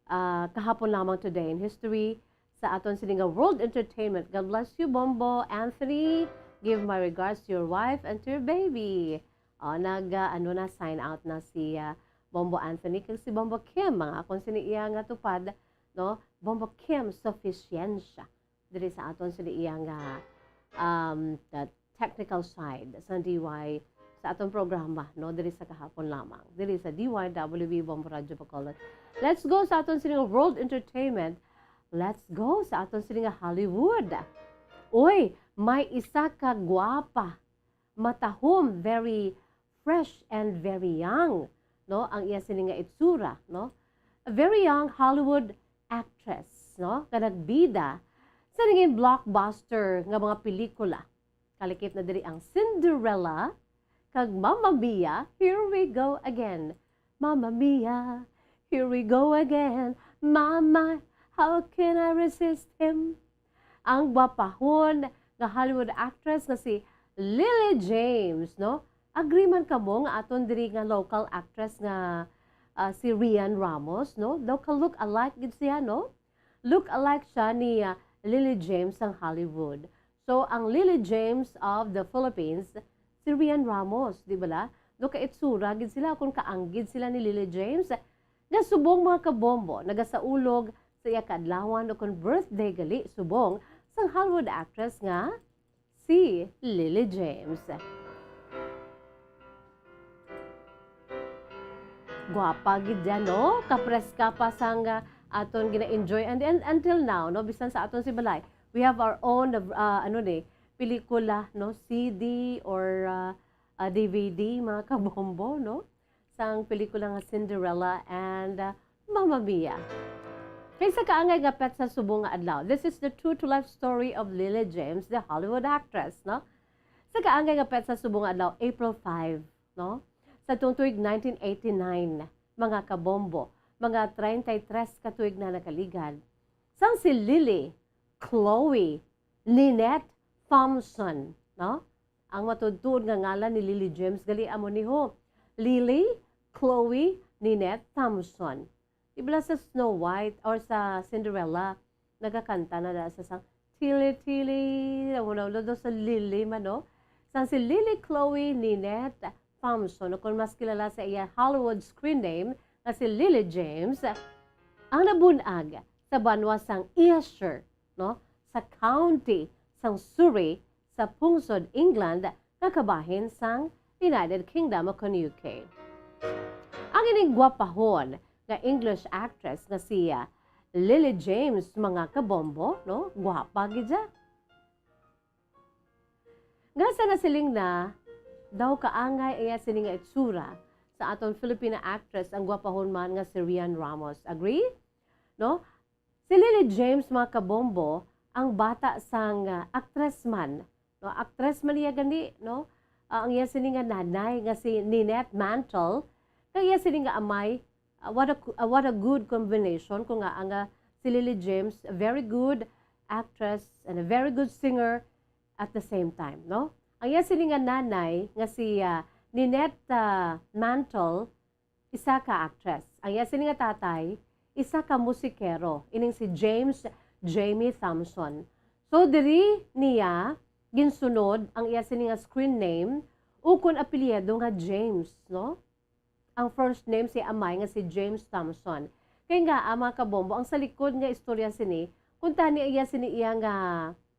ah, kahapon lamang, Today in History, sa aton sini nga world entertainment. God bless you, Bombo Anthony. Give my regards to your wife and to your baby. Oh, nag, ah, ano na, sign out na si, ah, Bombo Anthony kag si Bombo Kim, mga akon sini iya nga tupad, no? Bombo Kim Sufficiencia. Diri sa aton sini iya nga, um, the technical side sa D Y, sa aton programa, no? Diri sa kahapon lamang. Diri sa D Y W B Bombo Radyo Bacolod. Let's go sa aton sini nga world entertainment. Let's go sa aton sini nga Hollywood. Uy, may isa ka gwapa, matahom, very fresh and very young, no? Ang iya sini nga itsura, no? A very young Hollywood actress, no? Nga nagbida sa nangin blockbuster nga mga pelikula. Kalikip na diri ang Cinderella kag Mamma Mia, Here We Go Again. Mamma Mia, here we go again. Mama, how can I resist him? Ang gwapahon nga Hollywood actress nga si Lily James, no? Agree man kamo nga aton diri nga local actress nga, ah, si Rian Ramos, no? Daw ka look alike gid siya, no? Look alike siya ni, ah, Lily James sang Hollywood. So, ang Lily James of the Philippines, si Rian Ramos, di bala? Daw ka itsura gid sila, kung kaanggid sila ni Lily James. Nga subong, mga kabombo, nagasaulog sa iya kaadlawan o kon birthday gali, subong sang Hollywood actress nga si Lily James. Gwapa gid yan, no? Kapreska pa sang, ah, aton gina-enjoy. And, and until now, no, bisan sa aton si balay, we have our own, ah, ano ni, pelikula, no, C D or, ah, ah, D V D, mga kabombo, no? Sang pelikula nga Cinderella and, ah, Mamma Mia. Kay sa kaangay nga petsa subong nga adlaw, this is the true to life story of Lily James, the Hollywood actress, no? Sa kaangay nga petsa subong nga adlaw, April five, no? Sa tuong tuig nineteen eighty-nine, mga kabombo, mga treinta y tres ka tuig na nakaligad, sang si Lily Chloe Ninette Thompson, no? Ang matuod-tuod nga ngalan ni Lily James gali amo ni ho, Lily Chloe Ninette Thompson. Di bala sa Snow White or sa Cinderella, nagakanta na da sa sang Tili Tili, amo na ulo daw sa Lily man, no? Sang si Lily Chloe Ninette Thompson, o kon mas kilala sa iya Hollywood screen name nga si Lily James, ang nabun-ag sa banwa sang Ayrshire, no? Sa county sang Surrey, sa pungsod England nga kabahin sang United Kingdom o kon U K. Ang ining gwapahon nga English actress nga si, ah, Lily James, mga kabombo, no? Gwapa gid siya. Nga sa nasiling na, daw kaangay iya sini nga itsura sa aton Filipina actress ang gwapahon man nga si Rian Ramos. Agree? No? Si Lily James, mga kabombo, ang bata sang, ah, aktres man. No, aktres man iya gani, no? Ah, ang iya sini nga nanay nga si Ninette Mantle, kag iya sini nga amay, ah, what a, ah, what a good combination, kung nga ang, ah, si Lily James, a very good actress and a very good singer at the same time, no? Ang iya sini nga nanay nga si, ah, Ninette, ah, Mantle, isa ka aktres. Ang iya sini nga tatay, isa ka musikero, ining si James Jamie Thompson. So, diri niya ginsunod ang iya sini nga screen name ukon apelyido nga James, no? Ang first name si amay nga si James Thompson. Kay nga, ah, mga kabombo, ang sa likod nga istorya sini, kung tani iya sini iya nga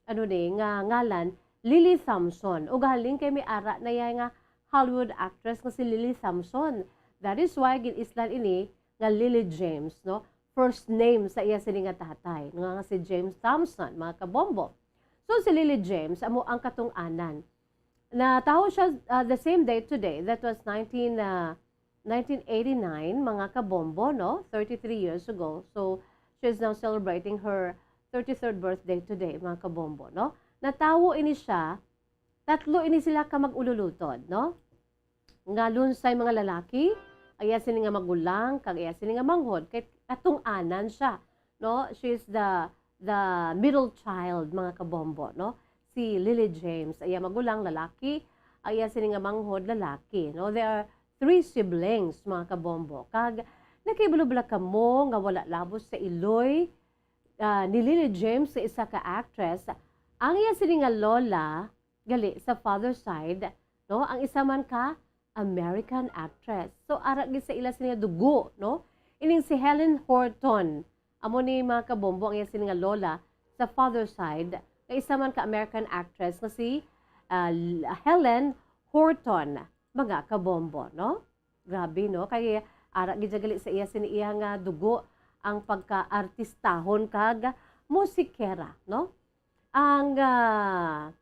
ano ni, nga ngalan, Lily Thompson. Ug halin kay may ara na iya nga Hollywood actress nga si Lily Thompson. That is why gin-islan ini nga Lily James, no? First name sa iya sini nga tatay, nga, nga si James Thompson, mga kabombo. So, si Lily James, amo ang katong-anan. Natawo siya, ah, the same day today. That was nineteen, ah, nineteen eighty-nine, mga kabombo, no? Thirty-three years ago. So, she's now celebrating her thirty-third birthday today, mga kabombo, no? Natawo ini siya, tatlo ini sila ka mag-ululutod, no? Nga lunsay mga lalaki, ang iya sini nga magulang, kag iya sini nga manghod, kay katong-anan siya, no? She's the, the middle child, mga kabombo, no? Si Lily James, ang iya magulang, lalaki, ang iya sini nga manghod, lalaki, no? There are three siblings, mga kabombo. Kag nakahibalo bala kamo nga wala labot sa iloy, ah, ni Lily James nga isa ka actress, ang iya sini nga lola, gali sa father side, no? Ang isa man ka American actress. So, ara gid sa ila sini nga dugo, no? Ining si Helen Horton, amo ni, mga kabombo, ang iya sini nga lola sa father side, nga isa man ka American actress nga si, ah, L-, Helen Horton, mga kabombo, no? Grabe, no? Kay ara gid siya gali sa iya sini iya nga dugo ang pagka-artistahon kag musikera, no? Ang, ah,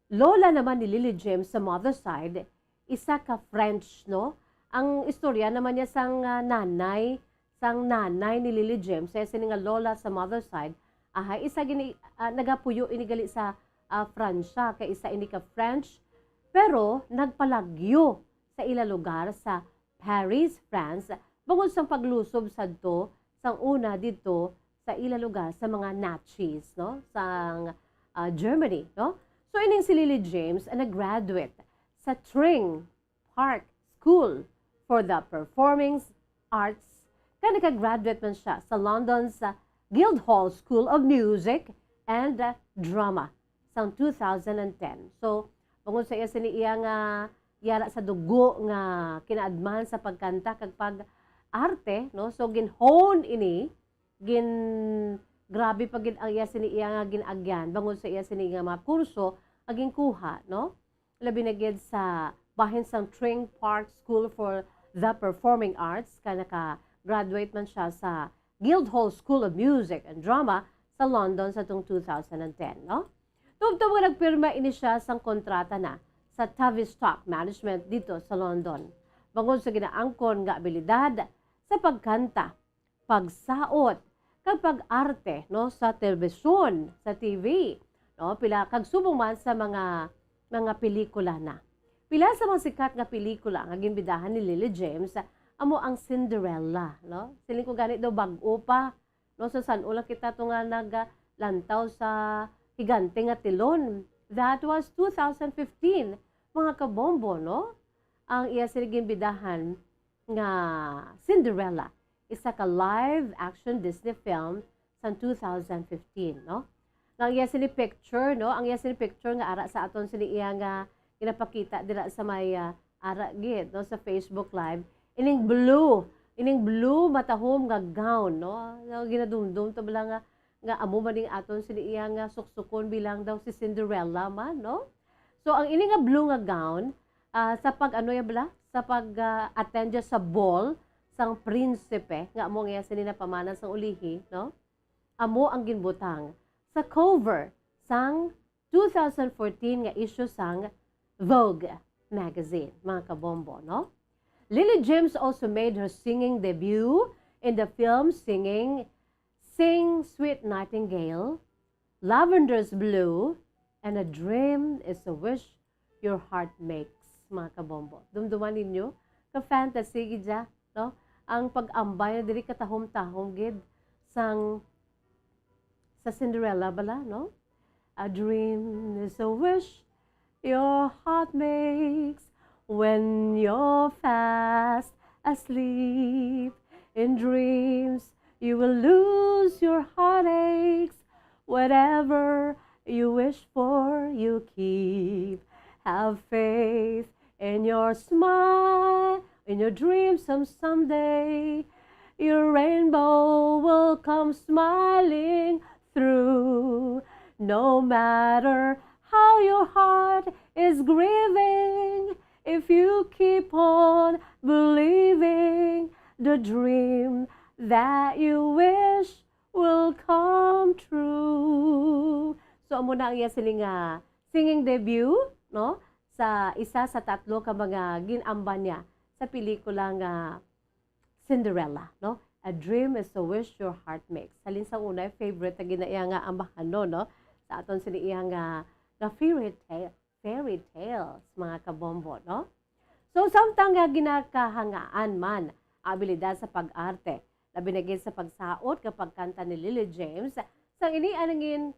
lola naman ni Lily James sa mother side, isa ka French, no? Ang istorya naman niya sang, ah, nanay, sang nanay ni Lily James, kaya sini nga lola sa mother side, aha, isa gini, ah, nagapuyo ini gali sa, ah, Francia, kay isa ini ka French, pero nagpalagyo sa ila lugar sa Paris, France, bangod sang paglusob sadto sang una didto sa ila lugar sa mga Nazis, no? Sang, ah, Germany, no? So, ining si Lily James ang nag-graduate sa Tring Park School for the Performing Arts, kag naka-graduate man siya sa London's, ah, Guildhall School of Music and, ah, Drama sang two thousand and ten. So, bangod sa iya sini iya nga yara sa dugo nga kinaadman sa pagkanta kag pag-arte, no? So, gin-hone ini, gin-, grabe pa gid ang iya sini iya nga gin-agyan bangod sa iya sini nga mga kurso nga ginkuha, no? Labi na gid sa bahin sang Tring Park School for the Performing Arts, kay naka-graduate man siya sa Guildhall School of Music and Drama sa London sa tong two thousand and ten, no? Tubtob nga nagpirma ini siya sang kontrata na sa Tavistock Management dito sa London, bangod sa ginaangkon nga abilidad sa pagkanta, pagsaot, kag pag-arte, no, sa telebisyon, sa T V, no, pila kag subong man sa mga, mga pelikula na. Pila sa mga sikat nga pelikula nga ginbidahan ni Lily James amo ang Cinderella, no? Siling ko gani daw bag-o pa, no, sa san-o lang kita to nga nagalantaw sa higante nga tilon. That was two thousand fifteen, mga kabombo, no? Ang iya sini ginbidahan nga Cinderella, isa ka live action Disney film sang two thousand fifteen, no? Nga ang iya sini picture, no? Ang iya sini picture nga ara sa aton sini iya nga ginapakita dira sa may, ah, ara gid, no, sa Facebook Live. Ining blue, ining blue matahom nga gown, no? Nga ginadumdom ta bala nga, nga amo man ning aton sini iya nga suksukon bilang daw si Cinderella man, no? So, ang ini nga blue nga gown, ah, sa pag-ano ya bala? Sa pag, ah, attend ya sa ball sang prinsipe, nga amo nga iya sini napamanan sang ulihi, no? Amo ang ginbutang sa cover sang two thousand fourteen nga issue sang Vogue magazine, mga kabombo, no? Lily James also made her singing debut in the film Singing, Sing Sweet Nightingale, Lavender's Blue, and A Dream Is a Wish Your Heart Makes, mga kabombo. Dumduman ninyo, ka-fantasy gid siya, no? Ang pag-ambay na diri katahom-tahom gid sang sa Cinderella bala, no? A dream is a wish your heart makes when you're fast asleep. In dreams, you will lose your heartaches. Whatever you wish for, you keep. Have faith in your smile, in your dreams, some someday your rainbow will come smiling through. No matter how your heart is grieving, if you keep on believing, the dream that you wish will come true. So, amo na ang iya sini nga singing debut, no, sa isa sa tatlo ka mga gin-amban niya sa pelikula nga Cinderella, no? A dream is a wish your heart makes. Halin sa una, favorite na gina iya nga ambahanon, no? Sa aton sini iya nga, nga fairy tale, fairy tales, mga kabombo, no? So, samtang nga ginakahangaan man ang abilidad sa pag-arte, labi na gid sa pagsaot nga pagkanta ni Lily James, sang ini anangin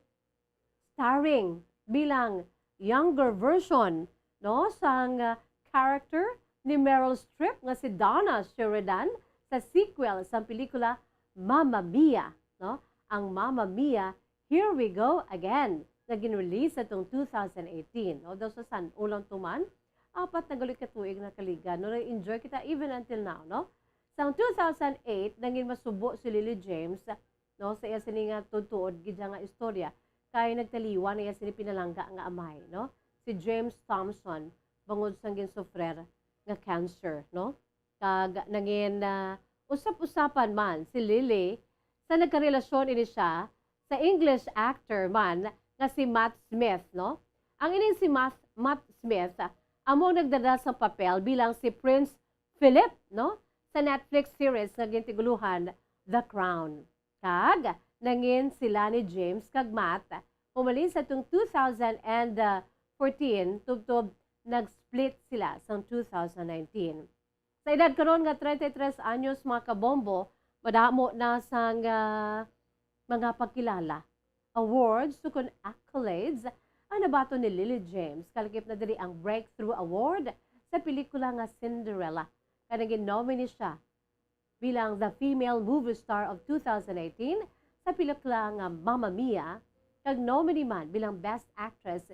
starring bilang younger version, no, sang, ah, character ni Meryl Streep nga si Donna Sheridan sa sequel sang pelikula Mamma Mia, no? Ang Mamma Mia, Here We Go Again, nga gin-release atong two thousand eighteen. Although sa san-o lang tuman, apat na gali ka tuig na kaliga, no? Na-enjoy kita even until now, no? Sang two thousand eight, nangin masubo si Lily James, no, sa iya sini nga tuod-tuod gid nga istorya, kay nagtaliwan na iya sini pinalangga nga amay, no, si James Thompson, bangod sang ginsufrer nga cancer, no? Kag nangin, ah, usap-usapan man si Lily sa nagkarelasyon ini siya sa English actor man nga si Matt Smith, no? Ang ining si Matt, Matt Smith, ah, amo ang nagdala sa papel bilang si Prince Philip, no? Sa Netflix series nga gintigulohan The Crown. Kag nangin sila ni James kag Matt, humalin sa tung two thousand and fourteen, tubtob nag-split sila sang two thousand nineteen. Sa edad karon nga treinta y tres anyos, mga kabombo, madamo na sang, ah, mga pagkilala, awards, ukon accolades ang nabaton ni Lily James. Kalakip na diri ang Breakthrough Award sa pelikula nga Cinderella. Kay naging nominee siya bilang the Female Movie Star of two thousand eighteen sa pelikula nga Mamma Mia, kag nominee man bilang Best Actress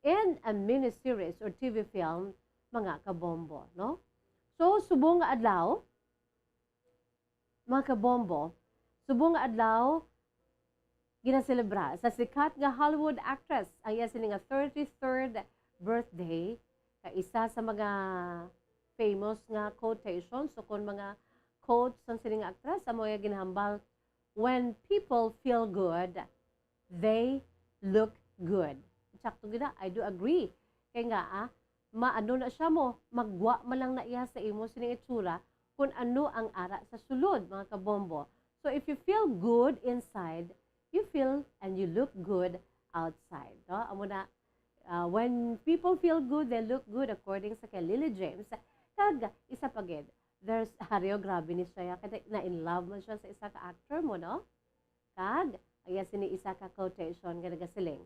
in a Miniseries or T V Film, mga kabombo, no? So, subong nga adlaw, mga kabombo, subong nga adlaw, ginaselebra sa sikat nga Hollywood actress ang iya sini nga thirty-third birthday. Kay isa sa mga famous nga quotations o kon mga quotes sang sini nga actress, amo iya ginahambal, "When people feel good, they look good." Sakto gid na, I do agree. Kay nga, ah, maano na siya mo, magwa man lang na iya sa imo sining itsura kung ano ang ara sa sulod, mga kabombo. So, if you feel good inside, you feel and you look good outside, no? Amo na, ah, when people feel good, they look good, according sa kay Lily James. Kag isa pa gid, there's, Hareo, grabe ni siya, kay na in love man siya sa isa ka actor mo, no? Kag, ang iya sini isa ka quotation nga nagasiling,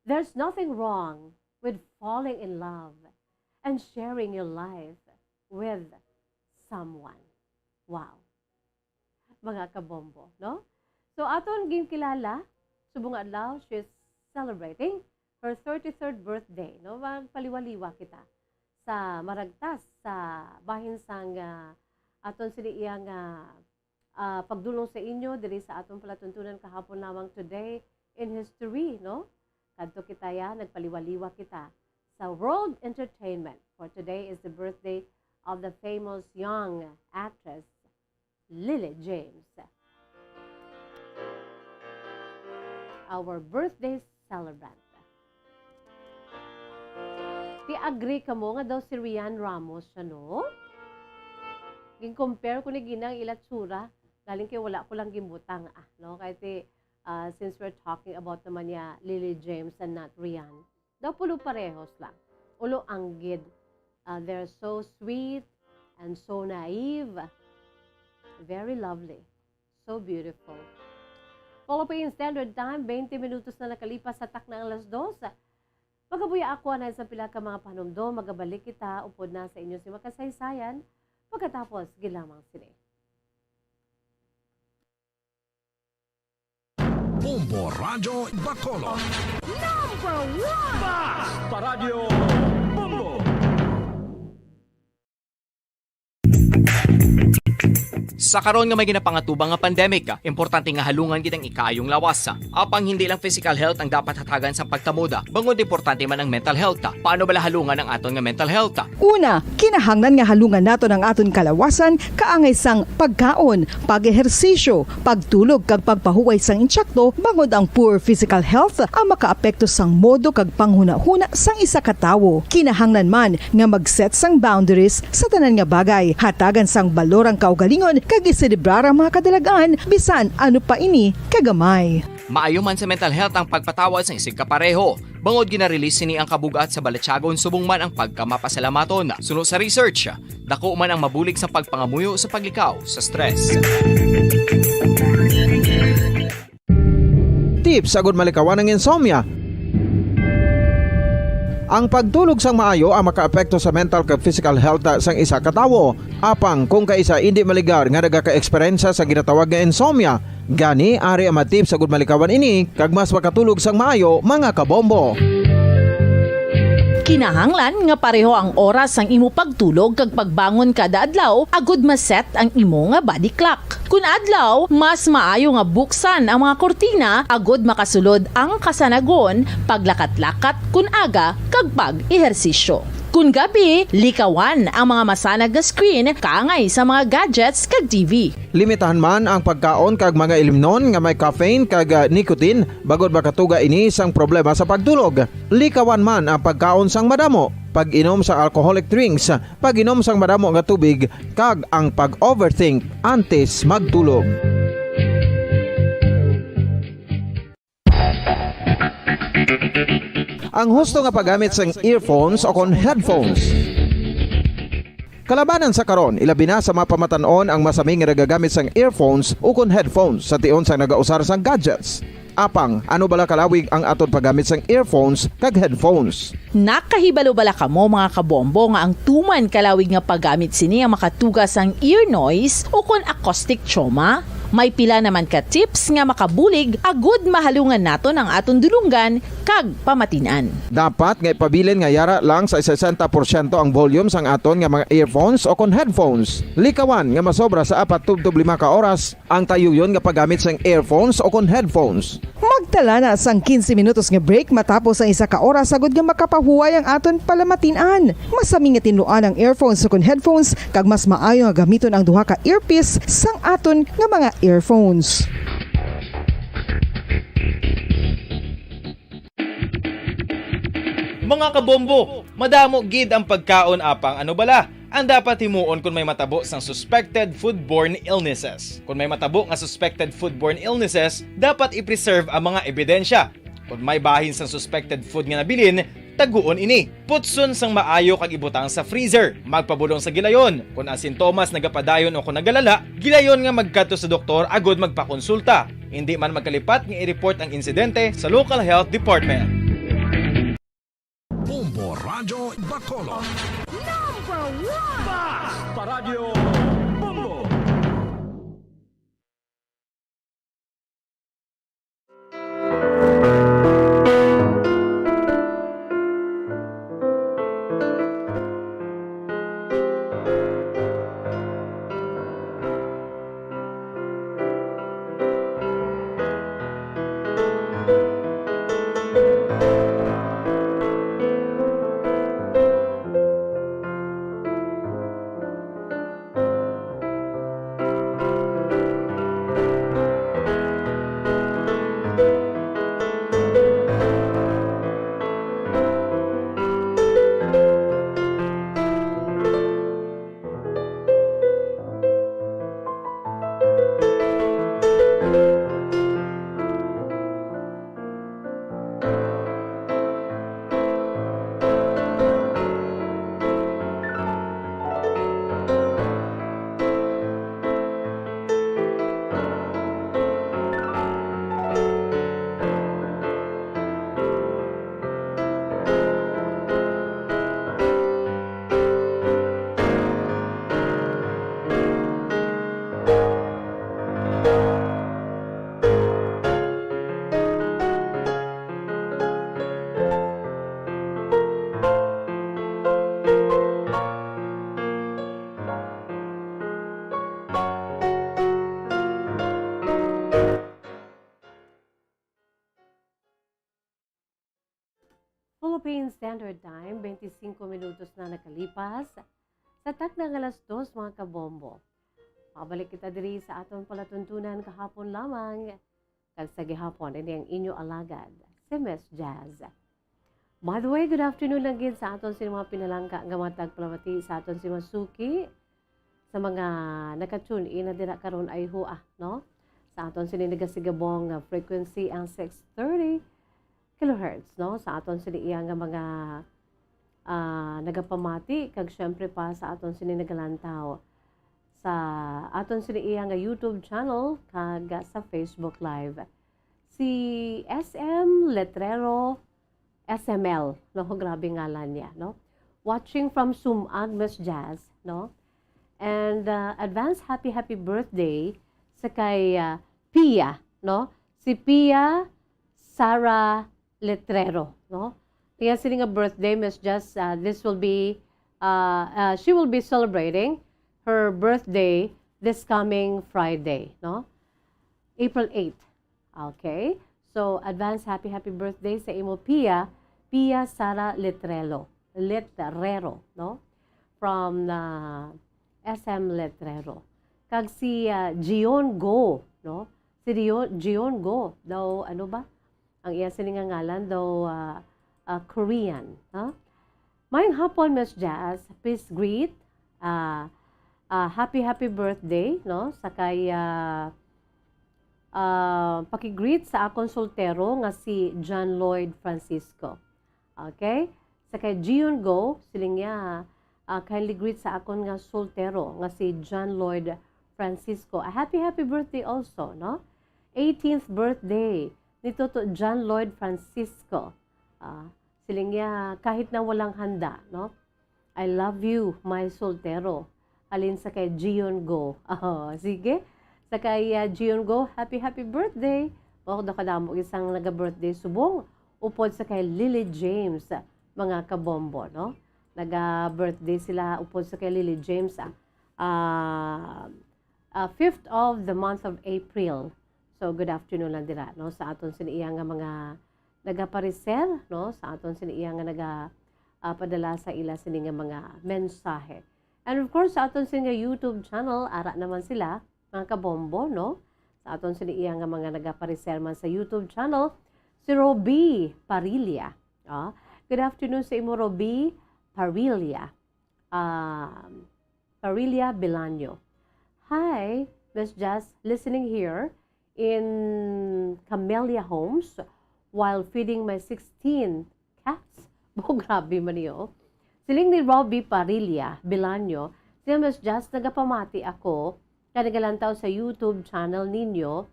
"There's nothing wrong with falling in love and sharing your life with someone." Wow. Mga kabombo, no? So, aton ginkilala, subong nga adlaw, she's celebrating her thirty-third birthday, no? Magpaliwaliwa kita sa maragtas sa bahin sang, ah, aton sini iya nga, ah, pagdulong sa inyo diri sa aton palatuntunan kahapon lamang, Today in History, no? Kadto kita ya, nagpaliwaliwa kita sa world entertainment. For today is the birthday of the famous young actress, Lily James. Our birthday celebrant. Ti agree kamo nga daw si Rian Ramos siya, no? Gin-compare ko ni gina ang ila tsura, galing kay wala ko lang gimbutang, ah, no? Kay ti, ah, since we're talking about naman niya Lily James and not Rian, daw pulo parehos lang. Ulo anggid. Ah, they're so sweet and so naive. Very lovely. So beautiful. Philippine Standard Time, twenty minutos na nakalipas sa takna ang alas dos. Magabuya ako anay sa pila ka mga panumdom. Magabalik kita upod na sa inyo si makasaysayan pagkatapos gid lamang sini. Bombo Radyo Bacolod. Number one! Basta Radyo Bombo! Sa karon nga may ginapangatubang nga pandemic, importante nga halungan gid ang ikaayong lawas. Apang hindi lang physical health ang dapat hatagan sa pagkamoda, bangod importante man ang mental health. Paano bala halungan ang aton nga mental health? Una, kinahanglan nga halungan naton ang aton kalawasan kaangay sang pagkaon, pag-ehersisyo, pagtulog kag pagpahuway sang insakto, bangod ang poor physical health ang makaapekto sang modo kag panghunahuna sang isa ka tawo. Kinahanglan man nga mag-set sang boundaries sa tanan nga bagay, hatagan sang balor ang kaugalingon kag iselebrar ang mga kadalagan, bisan ano pa ini kagamay. Maayo man sa mental health ang pagpatawad sang isigkapareho, bangod gina-release sini ang kabug-at sa balatyagon subong man ang pagkamapasalamaton. Suno sa research, dako man ang mabulig sa pagpangamuyo sa paglikaw sa stress. Tips agud malikawan ang insomnia. Ang pagtulog sang maayo ang makaapekto sa mental kag physical health sang isa ka tawo. Apang kung kaisa indi maligar nga nagaka-eksperyensya sa ginatawag nga insomnia, gani ari ang mga tips agud malikawan ini kag mas makatulog sang maayo, mga kabombo. Kinahanglan nga pareho ang oras sang imo pagtulog kag pagbangon kada adlaw agud ma-set ang imo nga body clock. Kun adlaw, mas maayo nga buksan ang mga kurtina agud makasulod ang kasanagon, paglakat-lakat kun aga, kag pag-ehersisyo. Kun gabi, likawan ang mga masanag nga screen kaangay sa mga gadgets kag T V. Limitahan man ang pagkaon kag mga ilimnon nga may caffeine kag, ah, nicotine, bangod makatuga ini sang problema sa pagtulog. Likawan man ang pagkaon sang madamo, pag-inom sa alcoholic drinks, pag-inom sang madamo nga tubig, kag ang pag-overthink antes magtulog. Ang husto nga paggamit sang earphones o kon headphones. Kalabanan sa karon, ilabi na sa mga pamatan-on ang masami nga nagagamit sang earphones o kon headphones sa tion sang nagausar sang gadgets. Apang, ano bala kalawig ang aton paggamit sang earphones kag headphones? Nakahibalo bala kamo, mga kabombo, nga ang tuman kalawig nga paggamit sini ang makatuga sang ear noise o kon acoustic trauma? May pila naman ka tips nga makabulig agud mahalungan naton ang aton dulonggan kag pamatin-an. Dapat nga ipabilin nga yara lang sa sesenta porsyento ang volume sang aton nga mga earphones o kon headphones. Likawan nga masobra sa apat tubtob lima ka oras ang tayuyon nga paggamit sang earphones o kon headphones. Magtala na sang quince minutos nga break matapos ang isa ka oras agud nga makapahuway ang aton palamatin-an. Masami nga tinluan ang earphones ukon headphones, kag mas maayo nga gamiton ang duha ka earpiece sang aton nga mga earphones. Mga kabombo, madamo gid ang pagkaon, apang ano bala ang dapat himuon kon may matabo sang suspected foodborne illnesses? Kon may matabo nga suspected foodborne illnesses, dapat i-preserve ang mga ebidensya. Kon may bahin sang suspected food nga nabilin, taguon ini. Putson sang maayo kag ibutang sa freezer. Magpabulong sa gilayon. Kon ang sintomas nagapadayon o kon nagalala, gilayon nga magkadto sa doktor agud magpakonsulta. Indi man magkalipat nga i-report ang insidente sa local health department. Bombo Radyo Bacolod. Number one! Basta Radyo Bombo! Philippine Standard Time, twenty-five minutos na nakalipas. Sa takna nga alas dos, mga kabombo. Mabalik kita diri sa aton palatuntunan kahapon lamang. Kag sa gihapon, ini ang inyo alagad, si Miss Jazz. By the way, good afternoon lang gid sa aton sini mga pinalangga nga mga tagpalamati, sa aton sini mga suki, sa mga naka-tune in na dira karon ay hua, no? Sa aton sini nagasigabong nga frequency ang six thirty kilohertz, no? Sa aton sini iya nga mga, ah, nagapamati, kag syempre pa sa aton sini nagalantaw sa aton sini iya nga YouTube channel kag sa Facebook Live. Si S M Letrero S M L, no? Grabe ngalan niya, no? Watching from Sumag, Miss Jazz, no? And, uh, advance happy, happy birthday sa kay, uh, Pia, no? Si Pia Sara Letrero, no? Kaya sini nga birthday, Miss Jazz, uh, this will be, uh, uh, she will be celebrating her birthday this coming Friday, no? April eight. Okay? So, advance happy, happy birthday sa imo, Pia, Pia Sara Letrelo, Letrero, no? From, uh, S M Letrero. Kag si, uh, Gion Go, no? Si Dio-, Gion Go, daw, ano ba? Ang iya sini nga ngalan, daw, uh, uh, Korean, ha? Mayong hapon, Miss Jazz. Please greet, uh, uh, happy, happy birthday, no? Sa kay, uh, uh, paki-greet sa akon soltero nga si John Lloyd Francisco. Okay? Sa kay Gion Go, siling niya, uh, kindly greet sa akon nga soltero nga si John Lloyd Francisco. A happy, happy birthday also, no? Eighteenth birthday ni Toto John Lloyd Francisco. Ah, siling niya, kahit na walang handa, no? "I love you, my soltero." Halin sa kay Gion Go. Oh, sige. Sa kay, ah, Gion Go, happy, happy birthday. Wow, daw kadamo isang naga-birthday subong. Upod sa kay Lily James, mga kabombo, no? Naga-birthday sila upod sa kay Lily James, ah, ah, ah, fifth of the month of April. So, good afternoon lang dira, no? Sa aton sini iya nga mga nagapareser, no? Sa aton sini iya nga naga, ah, padala sa ila sini nga mga mensahe. And of course, sa aton sini nga YouTube channel, ara naman sila, mga kabombo, no? Sa aton sini iya nga mga nagapareser man sa YouTube channel, si Roby Parilla. Ah, good afternoon sa imo, Roby Parilla. Um, Parilla Bilanyo. "Hi, Miss Jazz, listening here in Camellia Homes while feeding my sixteen cats." Bo, grabe man niyo. Siling ni Robbie Parilla Bilanyo, "Si Miss Jazz, nagapamati ako kay nagalantaw sa YouTube channel ninyo.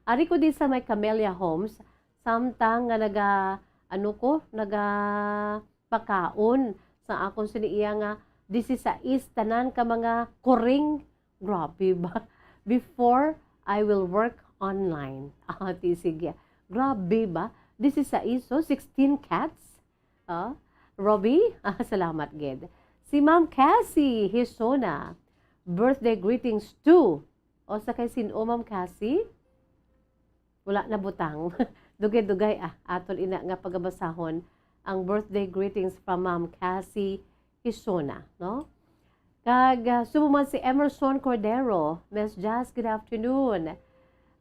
Ari ko di sa may Camellia Homes, samtang nga naga, ano ko, naga pakaon sa akon sini iya nga disisais tanan ka mga kuring." Grabe ba? "Before I will work online." Ah, ti sige. Grabe ba? Disisais, so sixteen cats? Ah, Robbie? Ah, salamat gid. Si Ma'am Cassie Hisona, birthday greetings to. O sa kay sin-o, Ma'am Cassie? Wala na butang. Dugay-dugay, ah, aton ina nga pagabasahon ang birthday greetings from Ma'am Cassie Hisona, no? Kag, ah, subong man si Emerson Cordero, "Miss Jazz, good afternoon.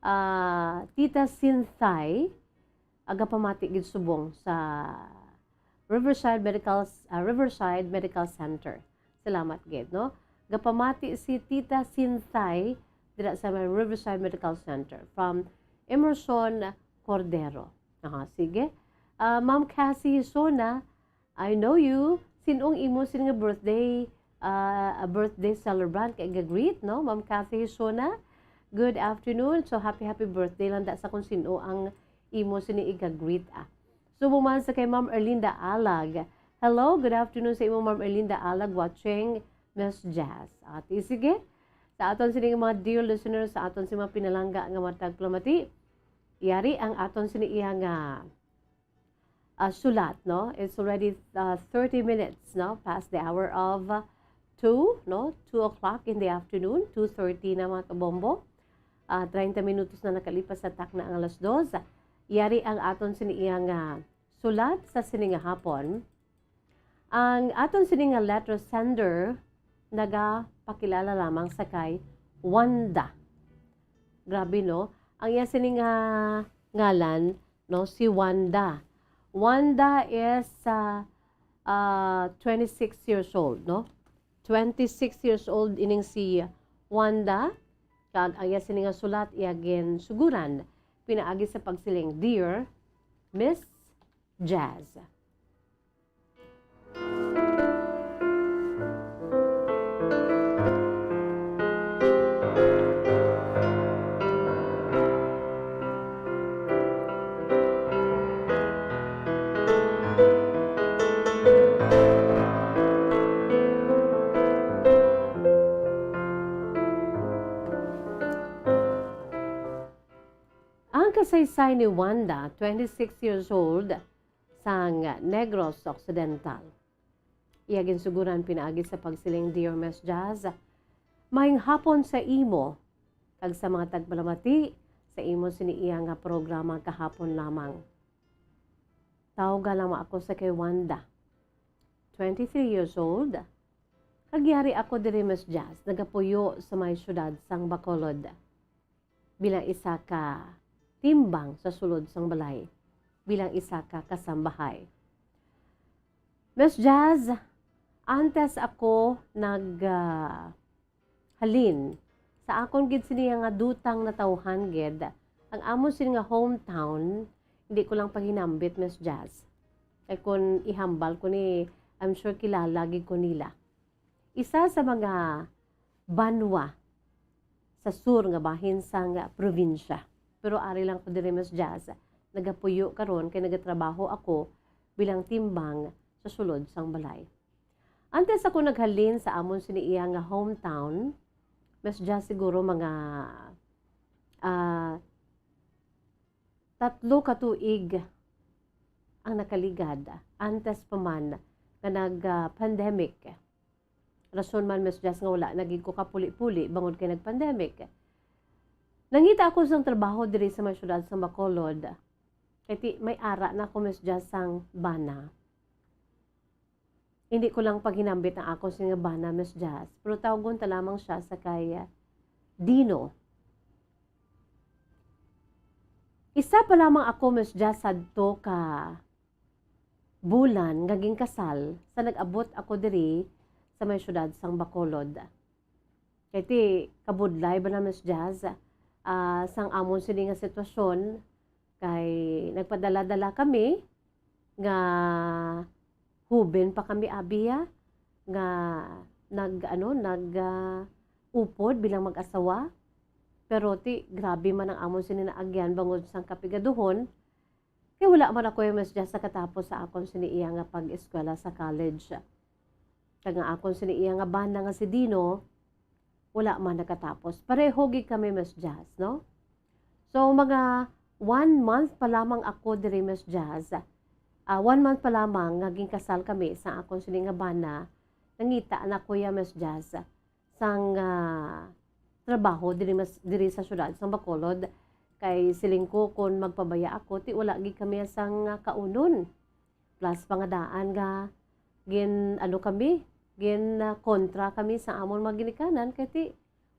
Ah, Tita Sintay, agapamati gid subong sa Riverside Medical, ah, Riverside Medical Center." Salamat gid, no? Gapamati si Tita Sintay dira sa may Riverside Medical Center from Emerson Cordero. Aha, sige. Ah, Ma'am Cassie Sona, "I know you. Sin-ong imo sin nga birthday, ah, a birthday celebrant kay ga-greet, no? Ma'am Cassie Sona, good afternoon. So, happy, happy birthday lang da sa kung sin-o ang imo sini iga-greet, ah." Subong man sa kay Ma'am Erlinda Alag. "Hello, good afternoon sa imo, Ma'am Erlinda Alag, watching Miss Jazz." At sige, sa aton sini mga dear listeners, sa aton sini mga pinalangga nga matag plamati, yari ang aton sini iya nga, ah, sulat, no? It's already, ah, thirty minutes, no? Past the hour of, ah, two, no? Two o'clock in the afternoon, two thirty na, mga kabombo. Ah, treinta minutos na nakalipas sa takna ang alas dos. Yari ang aton sini iya nga sulat sa sini nga hapon, ang aton sini nga letter sender nagapakilala lamang sa kay Wanda. Grabe, no? Ang iya sini nga ngalan, no, si Wanda. Wanda is, ah, ah, twenty-six years old, no? Twenty-six years old ining si Wanda. Kag ang iya sini nga sulat, iya ginsuguran pinaagi sa pagsiling, "Dear Miss Jazz." Ang kasaysay ni Wanda, twenty-six years old, sang Negros Occidental. Iya ginsuguran pinaagi sa pagsiling, "Dear Miss Jazz, maayong hapon sa imo kag sa mga tagpalamati sa imo sini iya nga programa kahapon lamang. Tawga lang ako sa kay Wanda, twenty-three years old, kag yari ako diri, Miss Jazz, nagapuyo sa may siyudad sang Bacolod bilang isa ka timbang sa sulod sang balay, bilang isa ka kasambahay." Miss Jazz, antes ako nag, ah, halin sa akon gid sini nga dutang natawhan gid, ang amon sini nga hometown, hindi ko lang paghinambit, Miss Jazz. Kay kun ihambal ko ni, I'm sure kilala gid ko nila. Isa sa mga banwa sa sur nga bahin sang probinsya. Pero ari lang ko diri, Miss Jazz. Nagapuyo karon kay nagatrabaho ako bilang timbang sa sulod sang balay. Antes ako naghalin sa amon sini iya nga hometown, Miss Jazz, siguro mga, ah, tatlo ka tuig ang nakaligad, antes pa man nga nag, ah, pandemic. Rason man, Miss Jazz, nga wala na gid ko kapuli-puli bangod kay nag-pandemic. Nangita ako sang trabaho diri sa may siyudad sa Bacolod. Kay ti, may ara na ako, Miss Jazz, sang bana. Hindi ko lang paghinambit ang akon sini nga bana, Miss Jazz, pero tawgon ta lamang siya sa kay, ah, Dino. Isa pa lamang ako, Miss Jazz, sadto ka bulan nga ginkasal sa nag-abot ako diri sa may siyudad sang Bacolod. Kay ti, kabudlay ba na, Miss Jazz, ah, sang amon sini nga sitwasyon, kay nagpadala-dala kami nga hoben pa kami, abi, ah, nga nag, ano, nag, ah, upod bilang mag-asawa. Pero ti, grabe man ang amon sini naagyan bangod sang kapigaduhon, kay wala man ako, Miss Jazz, nakatapos sa akon sini iya nga pag-eskwela sa college. Kag ang akon sini iya nga bana nga si Dino, wala man nakatapos. Pareho gid kami, Miss Jazz, no? So, mga one month pa lamang ako diri, Miss Jazz. Ah, one month pa lamang nga ginkasal kami sa akon sini nga bana, nangita na ko iya, Miss Jazz, sang, ah, trabaho diri mas, diri sa siyudad sang Bacolod. Kay siling ko, kun magpabaya ako, ti wala gid kami sang, ah, kaunon. Plus pa nga daan nga gin, ano kami, gin, ah, kontra kami sa amon mga ginikanan, kay ti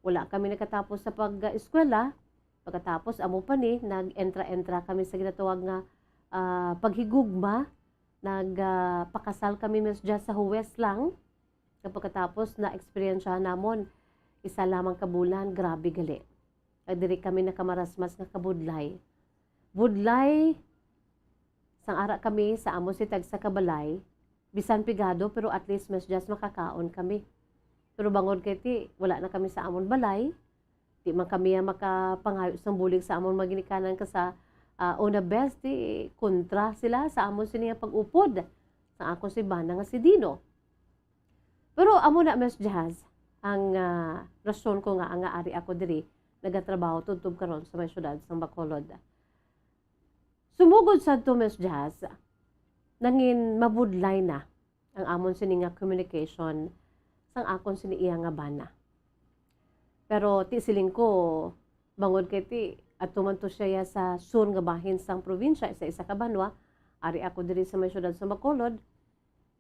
wala kami nakatapos sa pag-eskwela. Pagkatapos, amo pa ni, nag-entra-entra kami sa ginatawag nga, ah, paghigugma. Nag, ah, pakasal kami, Miss Jazz, sa huwes lang. Kag pagkatapos, na-eksperyensyahan namon, isa lamang ka bulan, grabe gali. Kag diri kami nakamarasmas nga kabudlay. Budlay, sang ara kami sa amon sini tagsa ka balay, bisan pigado, pero at least, Miss Jazz, makakaon kami. Pero bangod kay ti, wala na kami sa amon balay, di man kami ang makapangayo sang bulig sa amon mga ginikanan, kag sa, ah, una bes, ti, kontra sila sa amon sini nga pag-upod sa akon sini bana nga si Dino. Pero amo na, Miss Jazz, ang, ah, rason ko nga, nga ari ako diri, nagatrabaho tubtob karon sa may siyudad sang Bacolod. Sumugod sadto, Miss Jazz, nangin mabudlay na ang amon sini nga communication sang akon sini iya nga bana. Pero ti siling ko, bangod kay ti, ato man to siya sa sur nga bahin sang probinsya, sa isa ka banwa, Ari ako diri sa may siyudad sa Bacolod,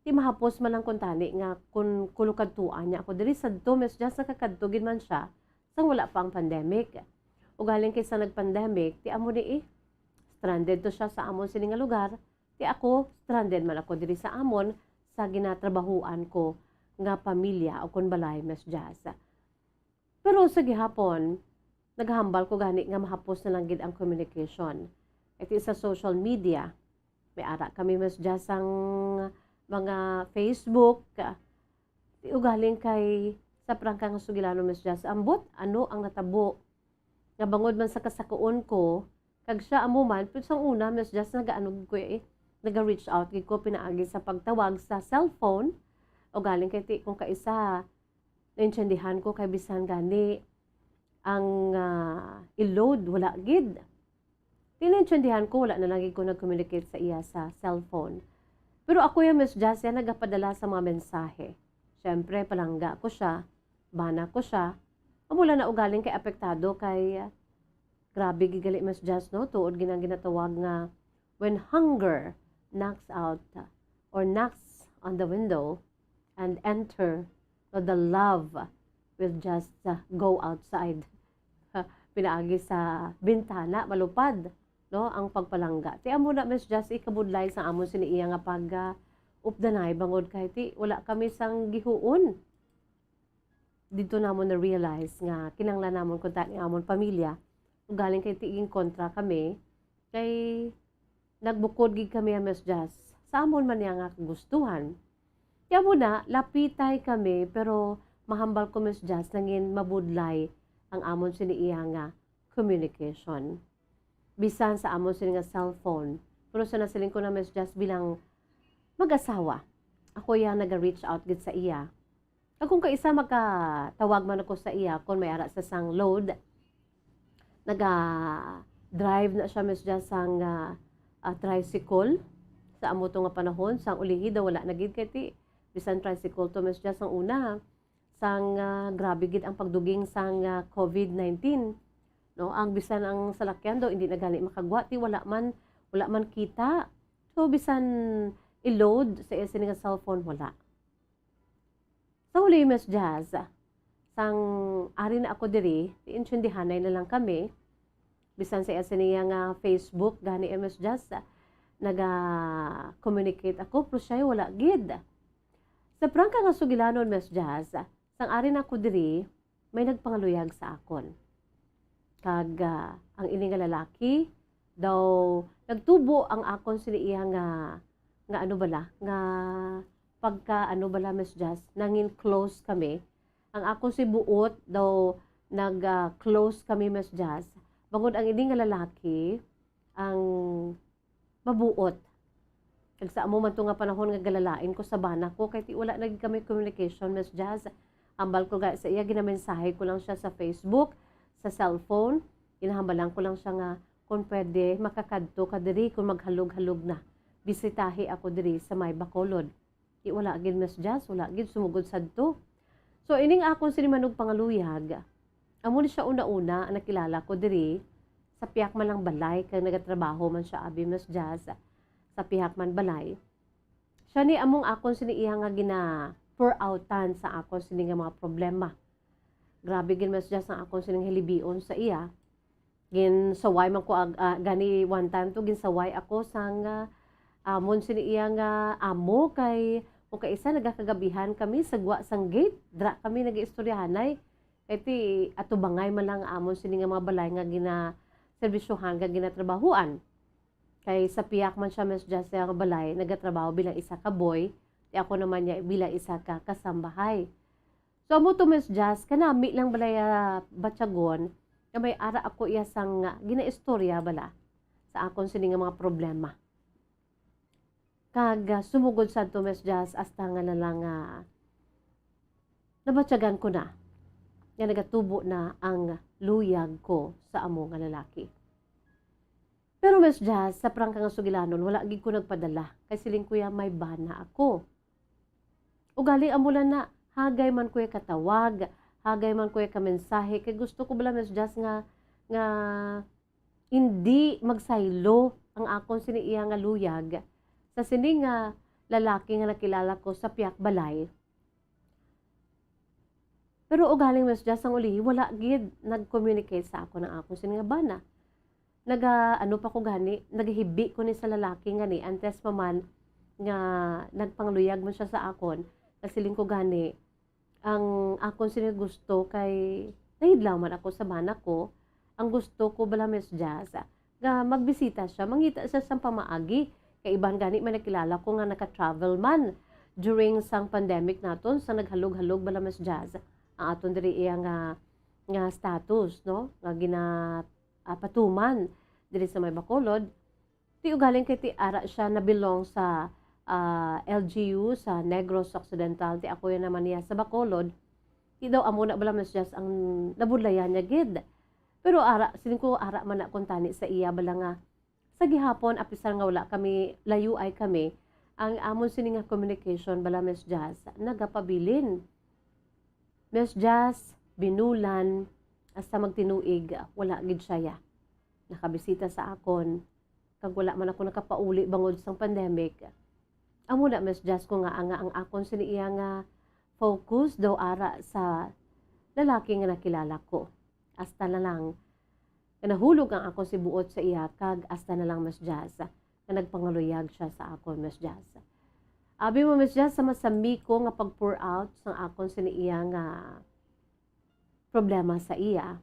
ti mahapos man lang kuntani nga kun kulo kadtuan niya ako diri sadto, Miss Jazz, nakakadto gid man siya sang wala pa ang pandemic. Ugaling kay sa nag-pandemic, ti amo ni eh, stranded to siya sa amon sini nga lugar, ti ako, stranded man ako diri sa amon sa ginatrabahuan ko nga pamilya o kon balay, Miss Jazz. Pero sa gihapon, naghambal ko gani nga mahapos na lang gid ang communication. Iti sa social media, may ara kami, Miss Jazz, ang mga Facebook. Ti ugaling kay sa prangka nga sugilanon, Miss Jazz, ambot ano ang natabo nga bangod man sa kasakuon ko, kag siya amo man, pero sang una, Miss Jazz, nagaanog ko eh, naga-reach out gid ko pinaagi sa pagtawag sa cellphone. Ugaling kay ti kung kaisa, naintindihan ko kay bisan gani ang, ah, i-load, wala gid. Ti naintindihan ko, wala na lang gid ko nag-communicate sa iya sa cellphone. Pero ako ya, Miss Jazz, ya nagapadala sa mga mensahe. Siyempre, palangga ko siya, bana ko siya. Amo lang na ugaling kay apektado kay, ah, grabe gid gali, Miss Jazz, no? Tuod gid ang ginatawag nga when hunger knocks out, ah, or knocks on the window and enter, no, the love will just, ah, go outside. Pinaagi sa bintana, malupad, no, ang pagpalangga. Ti amo na, Miss Jazz, ikabudlay sa amon sini iya nga pag, ah, updanay bangod kay ti wala kami sang gihuon. Didto namon na-realize nga kinahanglan namon kuntani ang amon pamilya. Ugaling kay ti ginkontra kami, kay nagbukod gid kami, Miss Jazz, sa amon man niya nga kagustuhan. Ti amo na, lapitay kami, pero mahambal ko, Miss Jazz, nangin mabudlay ang amon sini iya nga communication. Bisan sa amon sini nga cellphone. Pero sa nasiling ko na, Miss Jazz, bilang mag-asawa, ako iya naga-reach out gid sa iya. Kag kung kaisa makatawag man ako sa iya, kung may ara sa sang load, naga-drive na siya, Miss Jazz, sang, ah, ah, tricycle sa amo to nga panahon, sang ulihi daw wala na gid kay ti, bisan tricycle to, Miss Jazz, sang una, sang, ah, grabe gid ang pagduging sang, ah, covid nineteen, no? Ang bisan ang salakyan daw hindi na gani makagwa, ti wala man, wala man kita. So, bisan i-load sa iya sini nga cellphone, wala. Sa huli, Miss Jazz, sang ari na ako diri, ti intindihanay na lang kami. Bisan sa iya sini nga Facebook, gani, eh, Miss Jazz, naga-communicate ako, pero siya wala gid. Sa prangka nga sugilanon, Miss Jazz, sang ari na ako diri, may nagpangaluyag sa akon. Kag, ah, ang ini nga lalaki, daw nagtubo ang akon sini iya nga, nga ano bala, nga pagka ano bala, Miss Jazz, nangin close kami. Ang akon si buot daw nag, ah, close kami, Miss Jazz. Bangod ang ini nga lalaki, ang mabuot. Kag sa amo man to nga panahon nga galalain ko sa bana ko, kay ti wala na gid kami communication, Miss Jazz. Ambal ko ga sa iya, ginamensahe ko lang siya sa Facebook, sa cellphone. Ginahambalan ko lang siya nga, kung pwede, makakadto ka diri kung maghalog-halog na. Bisitahi ako diri sa may Bacolod. Di wala gid, Miss Jazz, wala gid sumugod sadto. So, ining akon sini manugpangaluyag, amo ni siya una-una ang nakilala ko diri sa pihak man lang balay, kag nagatrabaho man siya, abi, Miss Jazz, sa pihak man balay. Siya ni among akon sini iya nga gina-pour-outan sa akon sini nga mga problema. Grabe gid, Miss Jazz, ang akon sining hilibion sa iya. Ginsaway man ko ag-, ah, gani one time to, ginsaway ako sang, ah, amon sini iya nga amo kay, kung kaisa nagakagabihan kami sa gwa sang gate, dra kami nag-iistoryahanay. Kay ti atubangay man lang amon sini nga mga balay nga ginaserbisyohan, nga ginatrabahuan. Kay sa pihak man siya, Miss Jazz, nga balay, nagatrabaho bilang isa ka boy, ti ako naman niya bilang isa ka kasambahay. So, amo to, Miss Jazz, kanami lang bala ya batyagon nga may ara ako iya sang, ah, ginaistorya bala sa akon sini nga mga problema. Kag, ah, sumugod sad to, Miss Jazz, hasta nga na lang, ah, nabatyagan ko na nga nagatubo na ang luyag ko sa amo nga lalaki. Pero, Miss Jazz, sa prangka nga sugilanon, wala gid ko nagpadala. Kay siling ko ya, may bana ako. Ugaling amo lang na, hagay man ko ya katawag, hagay man ko ya kamensahe. Kay gusto ko bala, Miss Jazz, nga, nga hindi magsaylo ang akon sini iya nga luyag. Sini nga lalaki nga nakilala ko sa piyak balay. Pero ugaling, Miss Jazz, ang ulihi, wala gid nag-communicate sa akon ang akon sini nga bana. Naga, ano pa ko gani, nagahibi ko ni sa lalaki nga ni, antes pa man nga nagpangluyag man siya sa akon, nasiling ko gani, ang akon sini gusto kay nahidlaw man ako sa bana ko. Ang gusto ko bala, Miss Jazz, nga magbisita siya, mangita siya sang pamaagi. Kay iban gani may nakilala ko nga naka-travel man during sang pandemic naton, sa naghalog-halog bala, Miss Jazz, ang aton diri iya nga, nga status, no? Nga gina, ah, patuman diri sa may Bacolod. Ti ugaling kay ti ara siya na-belong sa, ah, L G U sa Negros Occidental, ti ako yan naman niya sa Bacolod. Ti daw amo na bala, Miss Jazz, ang nabudlayan niya gid. Pero ara, siling ko, ara man na kuntani sa iya bala nga sa gihapon, apisar nga wala kami, layo ay kami, ang amon sini nga communication bala, Miss Jazz, nagapabilin. Miss Jazz, binulan, hasta magtinuig, wala gid siya ya nakabisita sa akon, kag wala man ako nakapauli bangod sang pandemic. Amo na, Miss Jazz, ko nga, nga ang akon sini iya nga focus daw ara sa lalaki nga nakilala ko. Hasta na lang nga nahulog ang akon si buot sa iya, kag hasta na lang, Miss Jazz, nga nagpangaluyag siya sa akon, Miss Jazz. Abi mo, Miss Jazz, sa masami ko nga pag-pour out sang akon sini iya nga problema sa iya,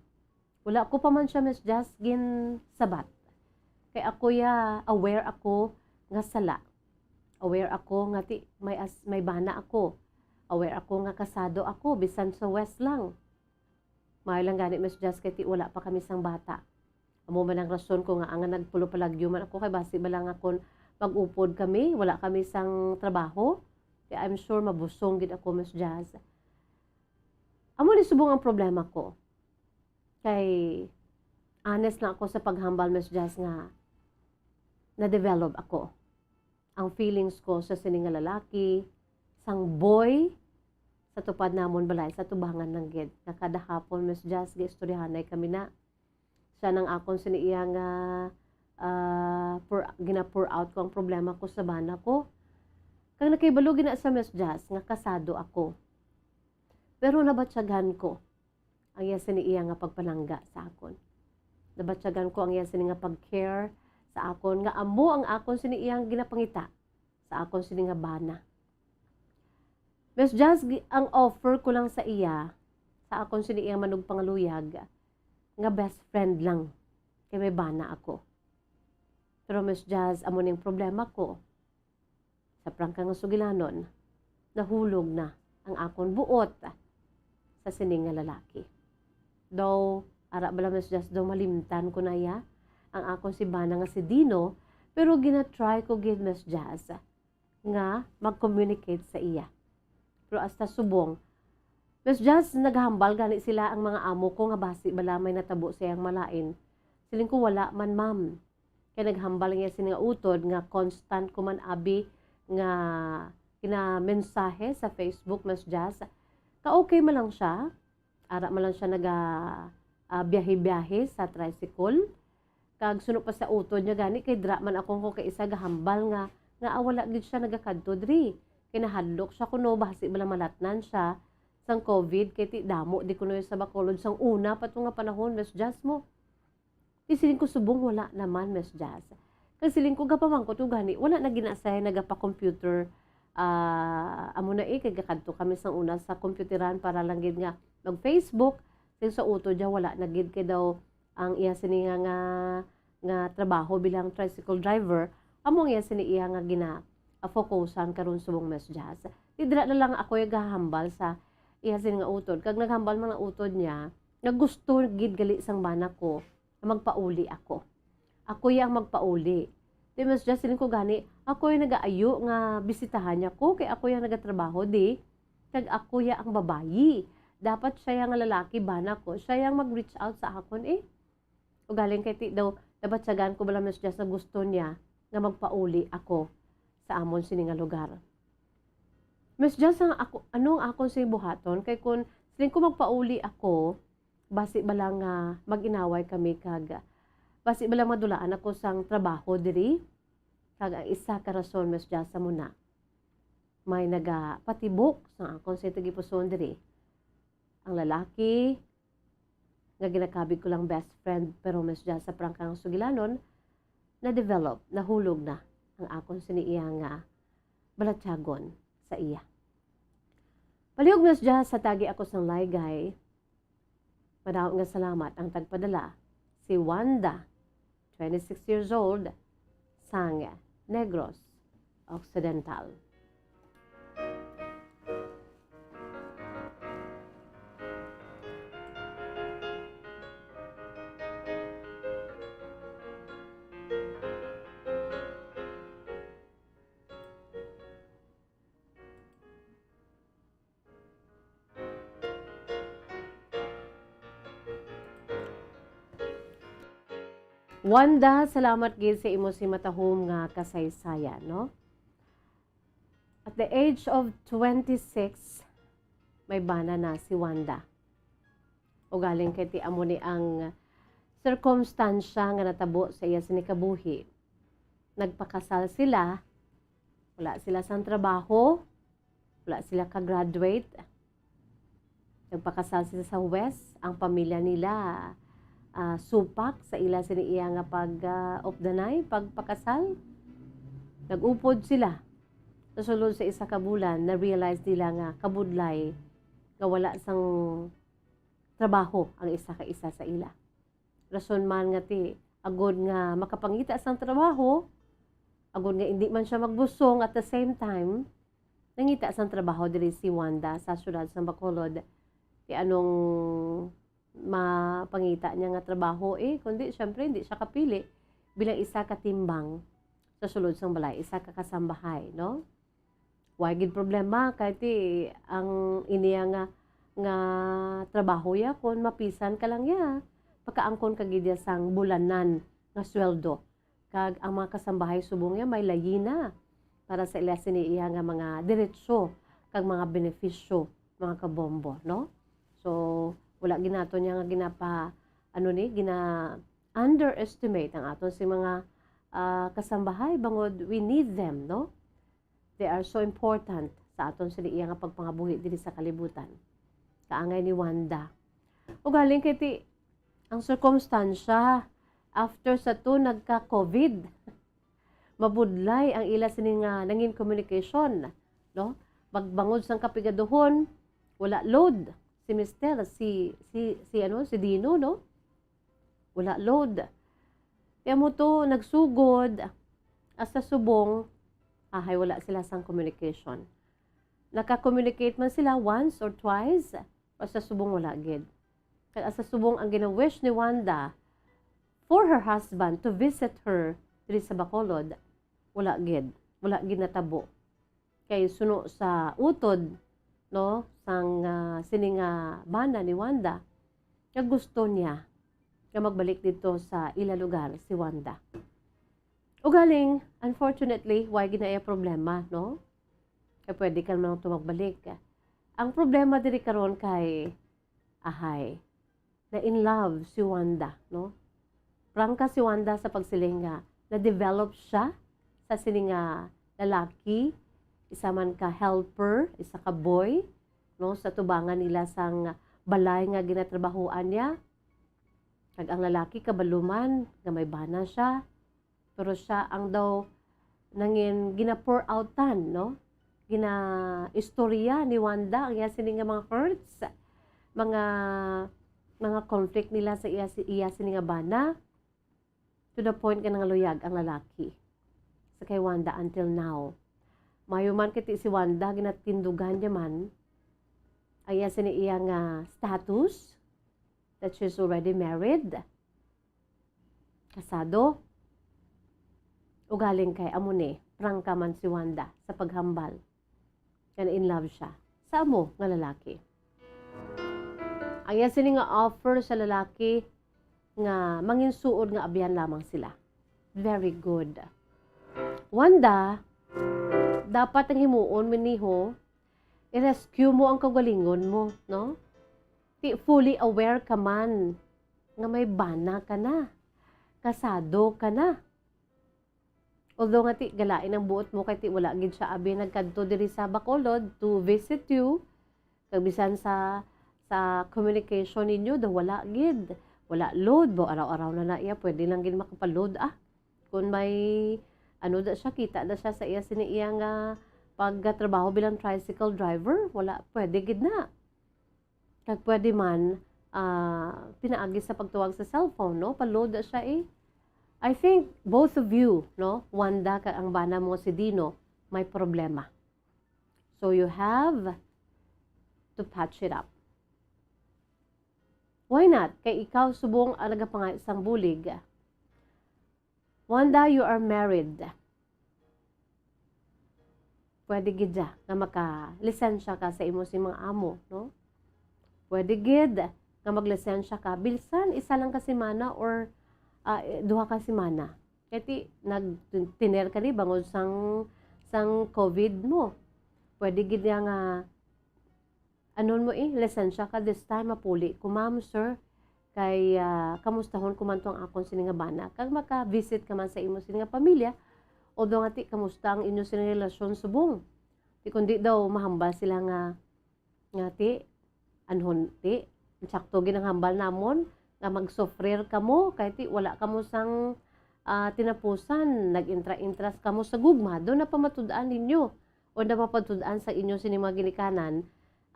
wala ko pa man siya, Miss Jazz, ginsabat. Kay ako ya, aware ako nga sala. Aware ako nga ti, may as-, may bana ako. Aware ako nga kasado ako, bisan sa West lang. Maayo lang gani, Miss Jazz, kay ti wala pa kami sang bata. Amo man ang rason ko nga, nga nagpulupalagyo man ako, kay basi bala nga kon mag-upod kami, wala kami sang trabaho, kay I'm sure mabusong gid ako, Miss Jazz. Amo ni subong ang problema ko. Kay honest na ako sa paghambal, Miss Jazz, nga na-develop ako. Ang feelings ko sa sini nga lalaki, sang boy, sa tupad namon balay, sa tubangan lang gid. Nga kada hapon, Miss Jazz, giistoryahanay kami na. Siya nang akon sini iya nga, ah, pour-, gina-pour out ko ang problema ko sa bana ko. Kag nakahibalo gid na siya, Miss Jazz, nga kasado ako. Pero nabatyagan ko ang iya sini iya nga pagpalangga sa akon. Nabatyagan ko ang iya sini nga pag-care sa akon, nga amo ang akon sini iyang ginapangita sa akon sini nga bana. Miss Jazz, gi-, ang offer ko lang sa iya, sa akon sini iyang manugpangaluyag, nga best friend lang, kay may bana ako. Pero, Miss Jazz, amo ning problema ko. Sa prangka nga sugilanon, nahulog na ang akon buot sa sini nga lalaki. Daw, ara bala, Miss Jazz, daw malimtan ko na iya ang akon si bana nga si Dino, pero gina-try ko gid, Miss Jazz, nga mag-communicate sa iya. Pero hasta subong, Miss Jazz, naghambal gani sila ang mga amo ko nga basi bala may natabo sa iyang malain. Siling ko, "Wala man, ma'am." Kay naghambal niya sini nga utod nga constant ko man abi nga ginamensahe sa Facebook, Miss Jazz. Ka-okay man lang siya. Ara man lang siya naga, ah, biyahe-biyahe sa tricycle. Kag suno pa sa utod niya gani, kay dira man ako ko kaisa gahambal nga, nga, ah, wala gid siya nagakadto diri. Kay nahadlok siya kuno, basi bala malatnan siya sang COVID, kay ti damo di kuno sa Bacolod sang una pa to nga panahon, Miss Jazz mo. Ti siling ko, "Subong wala naman, Miss Jazz." Kag siling ko, gapamangkot ko gani, wala na gina siya nagapa-computer, ah, amo na eh, kay gakadto kami sang una sa computeran para lang gid nga mag-Facebook. Siling sa utod niya, wala na gid kay daw ang iya sini nga, nga, nga trabaho bilang tricycle driver, amo ang iya sini iya nga gina, ah, focusan karon subong, Miss Jazz. Ti dira na lang ako yung gahambal sa iya sini nga utod. Kag naghambal man ang utod niya, nga gusto gid gali sang bana ko nga magpauli ako. Ako ya ang magpauli. Ti, Miss Jazz, siling ko gani, ako yung nagaayo nga bisitahan niya ko, kay ako yung nagatrabaho di, kag ako ya ang babayi. Dapat siya yang lalaki, bana ko, siya yang mag-reach out sa akon eh. Ugaling kay ti daw, nabatyagan ko bala, Miss Jazz, nga gusto niya nga magpauli ako sa amon sini nga lugar. Miss Jazz, ang ako, ano ang akon sini buhaton? Kay kun siling ko magpauli ako, basi bala nga mag-inaway kami kag basi bala madulaan ako sang trabaho diri. Kag ang isa ka rason, Miss Jasa, mo na may nagapatibok sang akon sa tagipuson diri. Ang lalaki nga ginakabig ko lang best friend, pero Miss Jasa, prangka nga sugilanon, na-develop, nahulog na ang akon sini iya nga balatyagon sa iya. Palihog, Miss Jasa, tagi ako sang laygay. Madaot nga salamat ang tagpadala, si Wanda, twenty-six years old, sang Negros Occidental. Wanda, salamat gid sa imo simatahom nga kasaysayan, no? At the age of twenty-six, may bana na si Wanda. Ugaling kay ti amo ni ang sirkumstansya nga natabo sa iya sini kabuhi. Nagpakasal sila, wala sila sang trabaho, wala sila ka-graduate. Nagpakasal sila sa huwes. Ang pamilya nila, ah, supak sa ila sini iya nga pag, ah, updanay, pagpakasal. Nag-upod sila. Sa sulod sa isa ka bulan, na-realize nila nga kabudlay nga wala sang trabaho ang isa ka isa sa ila. Rason man nga ti, agod nga makapangita sang trabaho, agod nga indi man siya magbusong, at the same time, nangita sang trabaho diri si Wanda sa siyudad sang Bacolod. Ti anong mapangita niya nga trabaho, eh, kundi, syempre, hindi siya kapili bilang isa ka timbang sa sulod sang balay, isa ka kasambahay, no? Wa gid problema, kay ti ang iniya nga, nga trabaho ya, kun mapisan ka lang ya, makaangkon ka gid ya sang bulanan nga sweldo. Kag ang mga kasambahay subong ya may layi na para sa ila sini iya nga mga diretsyo kag mga benepisyo, mga kabombo, no? So, wala gid nato niya nga ginapa-, ano ni, gina-underestimate ang aton si mga, ah, kasambahay, bangod we need them, no? They are so important sa aton sini iya nga pagpangabuhi diri sa kalibutan. Kaangay ni Wanda. Ugaling kay ti, ang sirkumstansya, after sa to, nagka-covid. Mabudlay ang ila sini nga nangin communication, no? Magbangod sang kapigaduhon, wala load si Mister, si, si, si, ano, si Dino, no? Wala load. Kaya mo to, nagsugod, hasta subong, ahay, wala sila sang communication. Naka-communicate man sila once or twice, hasta subong wala gid. Kag hasta subong ang gina-wish ni Wanda for her husband to visit her diri sa Bacolod, wala gid. Wala gid natabo. Kay suno sa utod, no, sang, ah, sini nga bana ni Wanda, nga gusto niya nga magbalik dito sa ila lugar si Wanda. Ugaling, unfortunately, way gid na iya problema, no? Kay pwede ka naman to magbalik. Ang problema diri karon kay, ahay, na in love si Wanda, no? Prangka si Wanda sa pagsiling nga na-develop siya sa sini nga lalaki, isa man ka helper, isa ka boy, no, sa tubangan nila sang balay nga ginatrabahoan niya. Kag ang lalaki kabalo man nga may bana siya, pero siya ang daw nangin gina-pour outan, no? Ginaistorya ni Wanda ang iya sini nga mga hurts, mga, mga conflict nila sa iya, si iya sini nga bana, to the point nga nangaluyag ang lalaki sa kay Wanda until now. Mayo man kay ti si Wanda, ginatindugan niya man ang iya sini iya nga status that she's already married. Kasado. Ugaling kay amo ni, prangka man si Wanda sa paghambal nga na in love siya sa amo nga lalaki. Ang iya sini nga offer sa lalaki nga manginsuod nga abyan lamang sila. Very good. Wanda, dapat ang himuon mo niho, i-rescue mo ang kaugalingon mo, no? Ti fully aware ka man nga may bana ka na, kasado ka na. Although nga ti galain ang buot mo kay ti wala gid siya abi nagkadto diri sa Bacolod to visit you. Kag bisan sa, sa communication ninyo, daw wala gid. Wala load, bo araw-araw na na iya, pwede lang gid makapaload, ah. Kung may, ano da siya, kita da siya sa iya, sini iya nga pagtrabaho bilang tricycle driver, wala, pwede gid na. Kag pwede man, ah, pinaagi sa pagtuwag sa cellphone, no? Paload da siya, eh. I think both of you, no? Wanda kag ang bana mo si Dino, may problema. So you have to patch it up. Why not? Kay ikaw subong ang nagapangayo sang bulig. Wanda, you are married. Pwede gid ya nga makalisensya ka sa imo si mga amo, no? Pwede gid nga maglisensya ka, bilsan isa lang ka semana or, ah, eh, duha ka semana. Kay ti, nag-, tiner ka ni bangod sang, sang covid mo. Pwede gid ya nga, anon mo, eh, lisensya ka this time, mapuli ko, ma'am, sir. Kay, ah, kamustahon ko man to ang akon sini nga bana. Kag maka-visit ka man sa imo sini nga pamilya, although nga ti, kamusta ang inyo sini nga relasyon subong? Ti kundi daw mahambal sila nga, nga ti, anhon ti, insakto gid ang hambal namon, nga magsufrir kamo, kay ti, wala kamo sang, ah, tinapusan, nag-intra-intras kamo sa gugma, daw napamatud-an ninyo, o napamatud-an sa inyo sini mga ginikanan,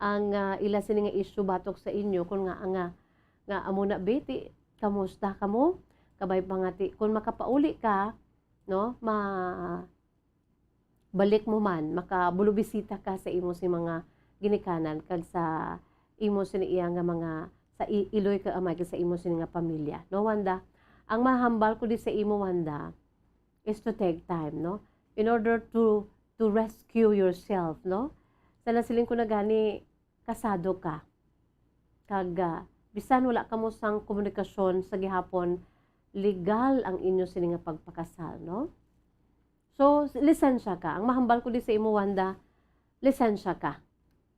ang, ah, ila sini nga issue batok sa inyo, kun nga, nga, nga amo na, be, ti, kamusta kamo? Kabay pa nga, ti, kun makapauli ka, no, ma-, balik mo man, makabulubisita ka sa imo si mga ginikanan kag sa imo sini iya nga mga, sa i-, iloy kag amay kag sa imo sini nga pamilya, no, Wanda? Ang mahambal ko di sa imo, Wanda, is to take time, no? In order to, to rescue yourself, no? Sa nasiling ko na gani, kasado ka. Kag, ah, bisan wala kamo sang komunikasyon sa gihapon, legal ang inyo sini nga pagpakasal, no? So, lisensya ka. Ang mahambal ko di sa imo, Wanda, lisensya ka.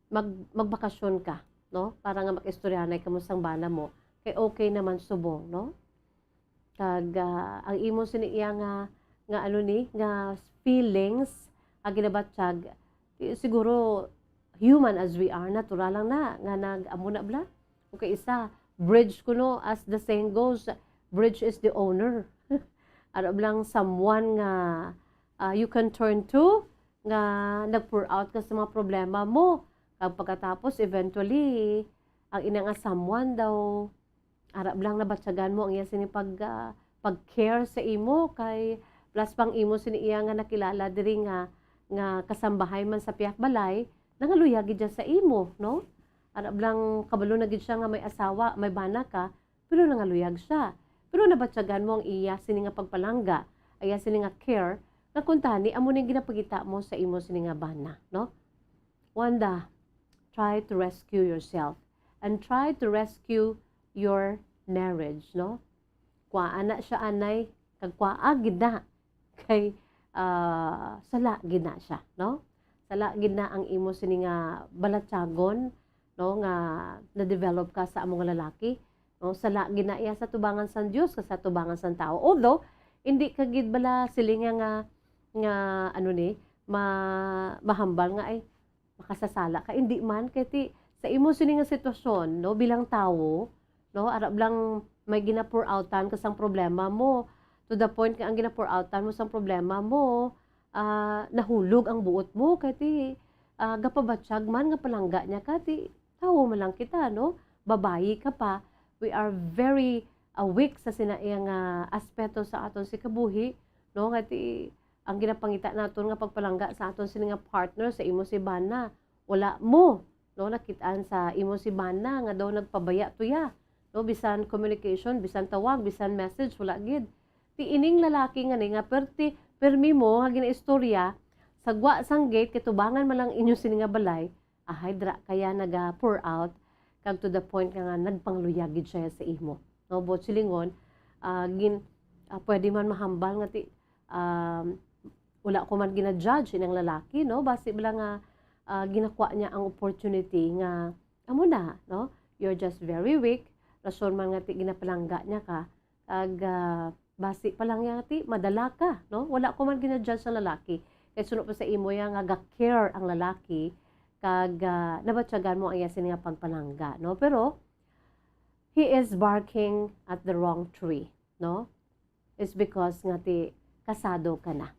Mag-, magbakasyon ka, no? Para nga makaistoryanay kamo sang bana mo. Kay okay naman subong, no? Kag, ah, ang imo sini iya nga, nga ano ni, nga feelings, nga ginabatyag, ti-, siguro human as we are, natural lang na nga nag-amo na bala. Okay, isa, bridge kuno, as the saying goes, bridge is the owner. Ano lang someone nga, ah, you can turn to, nga nag-pour out ka sa mga problema mo. Kag pagkatapos, eventually, ang ina nga someone daw, ara lang nabatyagan mo ang iya sini pag, ah, pag-care sa imo, kay plus pang imo sini iya nga nakilala diri nga, nga kasambahay man sa pihak balay, nangaluyag gid siya sa imo, no? Ara lang kabalo na gid siya nga may asawa, may bana ka, pero nangaluyag siya. Pero nabatyagan mo ang iya sini nga pagpalangga, ang iya sini nga care, nga kuntani amo ning ginapakita mo sa imo sini nga bana, no? Wanda, try to rescue yourself and try to rescue your marriage, no? Kuwaa na siya anay, kag kuwaa gid na. Kay, ah, sala gid na siya, no? Sala gid na ang imo sini nga balatyagon, no, nga na-develop ka sa amo nga lalaki, no? Sala gid na iya sa tubangan sang Dios kag sa tubangan sang tawo. Although, hindi ka gid bala silinga nga, nga, ano ni, ma-, mahambal nga, ay, makasasala ka. Hindi man, kay ti, sa imo sini nga sitwasyon, no, bilang tawo, no, ara lang may gina-pour outan ka sang problema mo, to the point nga ang gina-pour outan mo sang problema mo, ah, nahulog ang buot mo, kay ti, ah, gapabatyag man nga palangga niya ka, ti, tawo man lang kita, no? Babayi ka pa, we are very, ah, weak sa sina iya nga aspeto sa aton si kabuhi, no? Nga ti, ang ginapangita naton nga pagpalangga sa aton sini nga partner, sa imo si bana, wala mo, no, nakit-an sa imo si bana nga daw nagpabaya to iya, no, bisan communication, bisan tawag, bisan message, wala gid. Ti ining lalaki nga ni nga perti, permi mo nga ginaistorya, sa gwa sang gate, kay tubangan man lang inyo sini nga balay, ahay, dra kaya naga-pour out, kag to the point nga, nga nagpangluyag gid siya sa imo. No, buot silingon, ah, gin-, ah, pwede man mahambal nga ti, um, wala ko man gina-judge inang lalaki, no? Basi bala nga, ah, ginakwa niya ang opportunity nga, amo na, no? You're just very weak. Rason man nga ti ginapalangga niya ka. Kag, ah, Basi pa lang niya ti, madala ka, no? Wala ko man gina-judge ang lalaki. Kay suno pa sa imo ya nga ga-care ang lalaki, kag, ah, nabatyagan mo ang iya sini nga pagpalangga, no? Pero, he is barking at the wrong tree, no? It's because nga ti kasado ka na.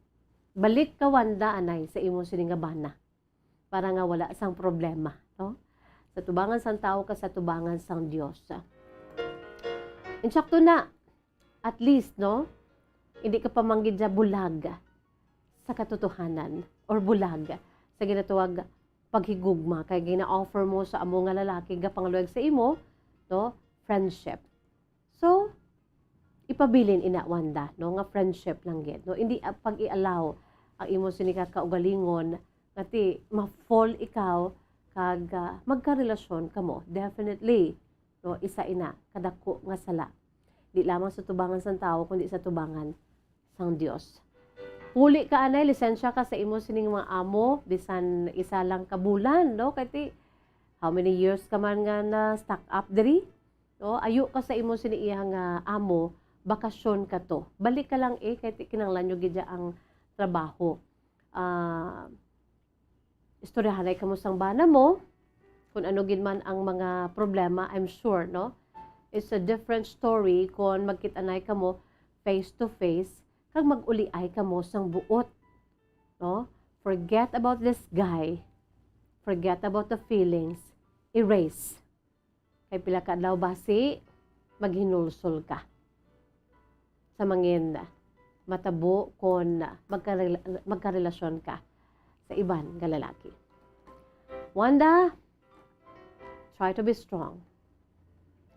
Balik ka, Wanda, anay, sa imo sini nga bana, para nga wala sang problema, no? Sa tubangan sang tawo ka sa tubangan sang Dios. Insakto na, at least, no? Hindi ka pa man gid siya bulag sa katotohanan or bulag sa ginatawag paghigugma kay gina-offer mo sa amo nga lalaki nga pangaluwag sa imo, no? Friendship. So, ipabilin ina, Wanda, no, nga friendship lang gid, no? Hindi, ah, pag-i-allow ang imo sini ka kaugalingon nga ti ma-fall ikaw kag, ah, magkarelasyon kamo. Definitely, no, isa ina kadako nga sala. Di lamang sa tubangan sang tawo, kundi sa tubangan sang Dios. Puli ka anay, lisensya ka sa imo sining mga amo, bisan isa lang ka bulan, no? Kay ti, how many years ka man nga na stuck up diri? No? Ayo ka sa imo sini iya nga amo, bakasyon ka to. Balik ka lang eh, kay ti kinahanglan nyo gid ang trabaho. Ah, istoryahanay kamo sang bana mo, kung ano gid man ang mga problema, I'm sure, no? It's a different story kung magkita-nay kamo face to face, kag mag-uliay kamo sang buot, no? Forget about this guy. Forget about the feelings. Erase. Kay pila ka adlaw basi, maghinulsol ka sa mangin matabo kon magkarela-, magkarelasyon ka sa iban nga lalaki. Wanda, try to be strong.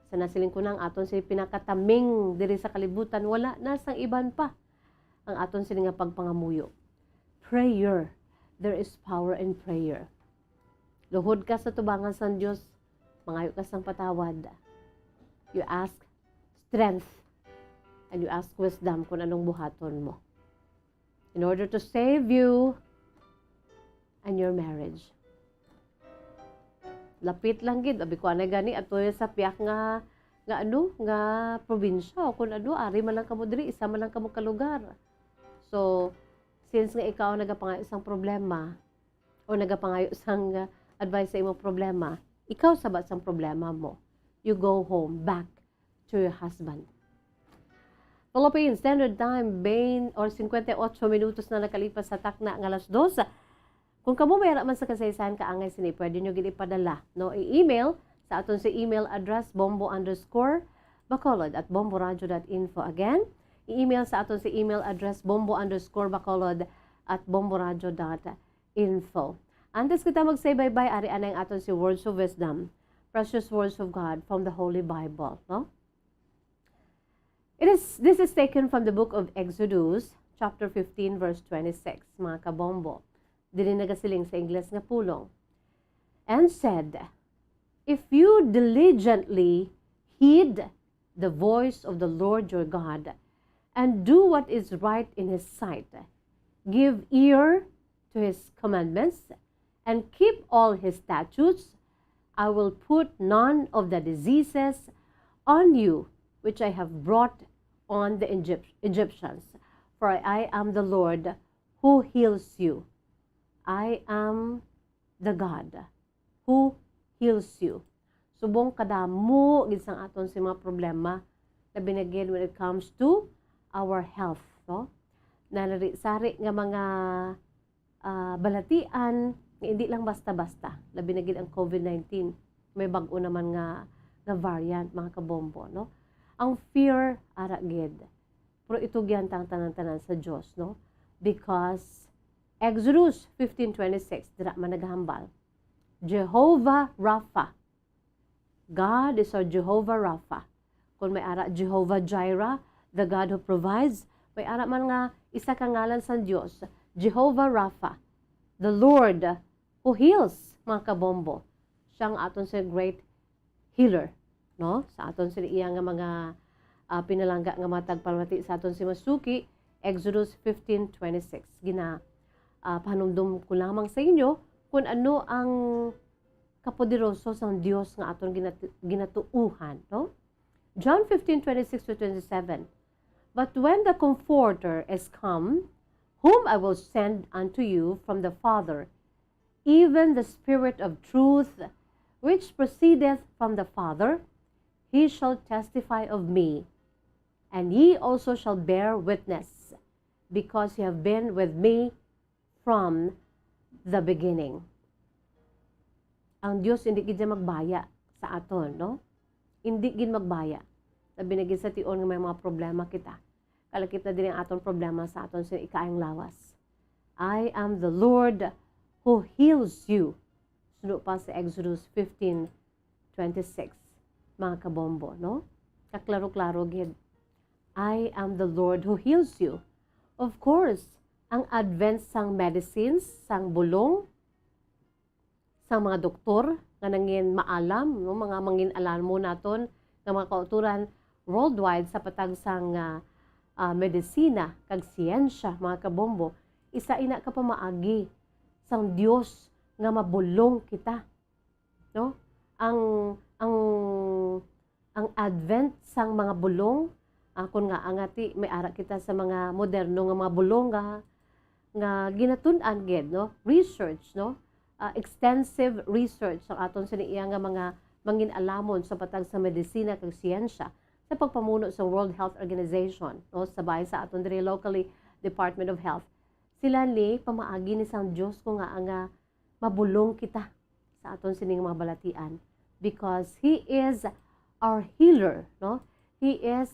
Sa nasiling ko na ang aton si pinakataming diri sa kalibutan, wala na sang iban pa ang aton sini nga pagpangamuyo. Prayer. There is power in prayer. Luhod ka sa tubangan sang Dios, mangayo ka sang patawad. You ask strength and you ask wisdom kung anong buhaton mo in order to save you and your marriage. Lapit lang gid, abi ko anay gani, ato sa piyak nga, nga ano, nga probinsya, o kung ano, ari man lang kamo diri, isa man lang kamo ka lugar. So, since nga ikaw ang nagapangayo sang problema, o nagapangayo sang, uh, advice sa imong problema, ikaw sabat sang problema mo. You go home, back to your husband. Philippine Standard Time, bain or cincuenta y ocho minutos na nakalipas sa takna nga alas dos. Kung kamo may ara man sa kasaysayan kaangay sini, pwede nyo gid ipadala, no? I-email sa aton sa email address, bombo underscore bacolod at bomboradio dot info. Again, i-email sa aton sa email address, bombo underscore bacolod at bomboradio dot info. Antes kita mag-say bye-bye, ari anay ang aton si Words of Wisdom, precious words of God from the Holy Bible, no? It is, this is taken from the book of Exodus, chapter fifteen, verse twenty-six, mga kabombo. Diri nagasiling sa Ingles nga pulong. And said, "If you diligently heed the voice of the Lord your God, and do what is right in his sight, give ear to his commandments, and keep all his statutes, I will put none of the diseases on you which I have brought on the Egypt-, Egyptians, for I am the Lord who heals you." I am the God who heals you. Subong kadamo gid sang aton si mga problema, labi na gid when it comes to our health, no? Nalari-sari nga mga, ah, balatian nga hindi lang basta-basta, labi na gid ang covid nineteen, may bag-o naman nga, nga variant, mga kabombo, no? Ang fear, ara gid. Pero itugyan ta ang tanan-tanan sa Dios, no? Because Exodus fifteen twenty-six, dira man nagahambal, Jehovah Rapha. God is our Jehovah Rapha. Kung may ara Jehovah Jireh, the God who provides, may ara man nga isa ka ngalan sa Dios, Jehovah Rapha, the Lord who heals, mga kabombo. Siya ang aton sa great healer, no? Sa aton sila iya nga mga, ah, pinalangga nga mga tagpamati sa aton si masuki, Exodus fifteen twenty-six. Gina, ah, pahanumdom ko lamang sa inyo kung ano ang kapoderoso sang Dios nga aton ginat-, ginatuuhan, no? John fifteen twenty-six to twenty-seven. But when the Comforter is come, whom I will send unto you from the Father, even the Spirit of truth, which proceedeth from the Father, he shall testify of me. And ye also shall bear witness, because ye have been with me from the beginning. Ang Dios hindi gid siya magbaya sa aton, no? Hindi gid magbaya. Labi na gid sa tion nga may mga problema kita. Kalakip na diri ang aton problema sa aton sa ikaayong lawas. "I am the Lord who heals you." Suno pa sa Exodus fifteen twenty-six, mga kabombo, no? Kaklaro-klaro gid. "I am the Lord who heals you." Of course, ang advent sang medicines, sang bulong, sang mga doktor nga nangin maalam, no, mga mangin-alamon naton nga mga kautoran worldwide sa patag sang, ah, ah, medisina kag siyensya, mga kabombo, isa ina ka pamaagi sang Dios nga mabulong kita, no? Ang, ang, ang advent sang mga bulong, ah, kun nga angati may ara kita sa mga moderno nga mga bulong nga, nga ginatun-an gid, no? Research, no? Ah, extensive research ang aton sini iya nga mga mangin-alamon sa patag sa medisina kag siyensya sa pagpamuno sa World Health Organization, no? Sa bahin sa aton diri locally, Department of Health. Sila ni pamaagi ni sang Dios ko nga nga mabulong kita sa aton sining mga balatian, because He is our healer, no? He is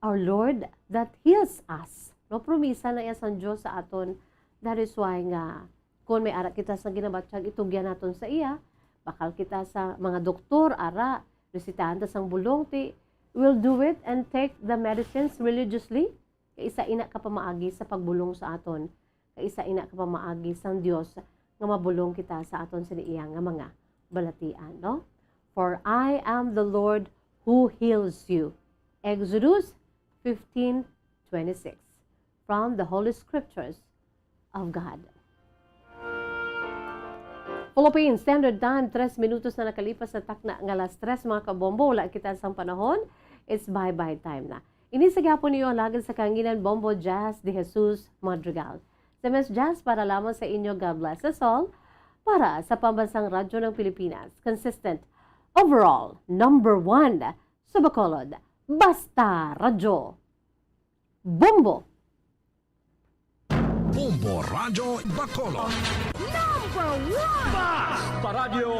our Lord that heals us, no? Promisa na iya sang Dios sa aton. That is why nga kung may ara kita sa ginabatyag, itugyan naton sa iya. Bakal kita sa mga doktor, ara, resitahan ta sang bulong, ti, we'll do it and take the medicines religiously. Kay isa ina ka pamaagi sa pagbulong sa aton. Kay isa ina ka pamaagi sang Dios nga mabulong kita sa aton sini iya nga mga balatian, no? "For I am the Lord who heals you." Exodus fifteen twenty-six, from the Holy Scriptures of God. Philippine Standard Time, tres minutos na nakalipas sa takna nga alas tres, mga kabombo. Wala kita sang panahon. It's bye-bye time na. Ini sa gihapon niyo alagad sa kahanginan, Bombo Jazz de Jesus Madrigal. Sa Miss Jazz, para lamang sa inyo, God bless us all. Para sa Pambansang Radyo ng Pilipinas, consistent, overall, number one sa Bacolod, Basta Radyo. Bombo! Bombo Radyo Bacolod. Number one! Basta Radyo!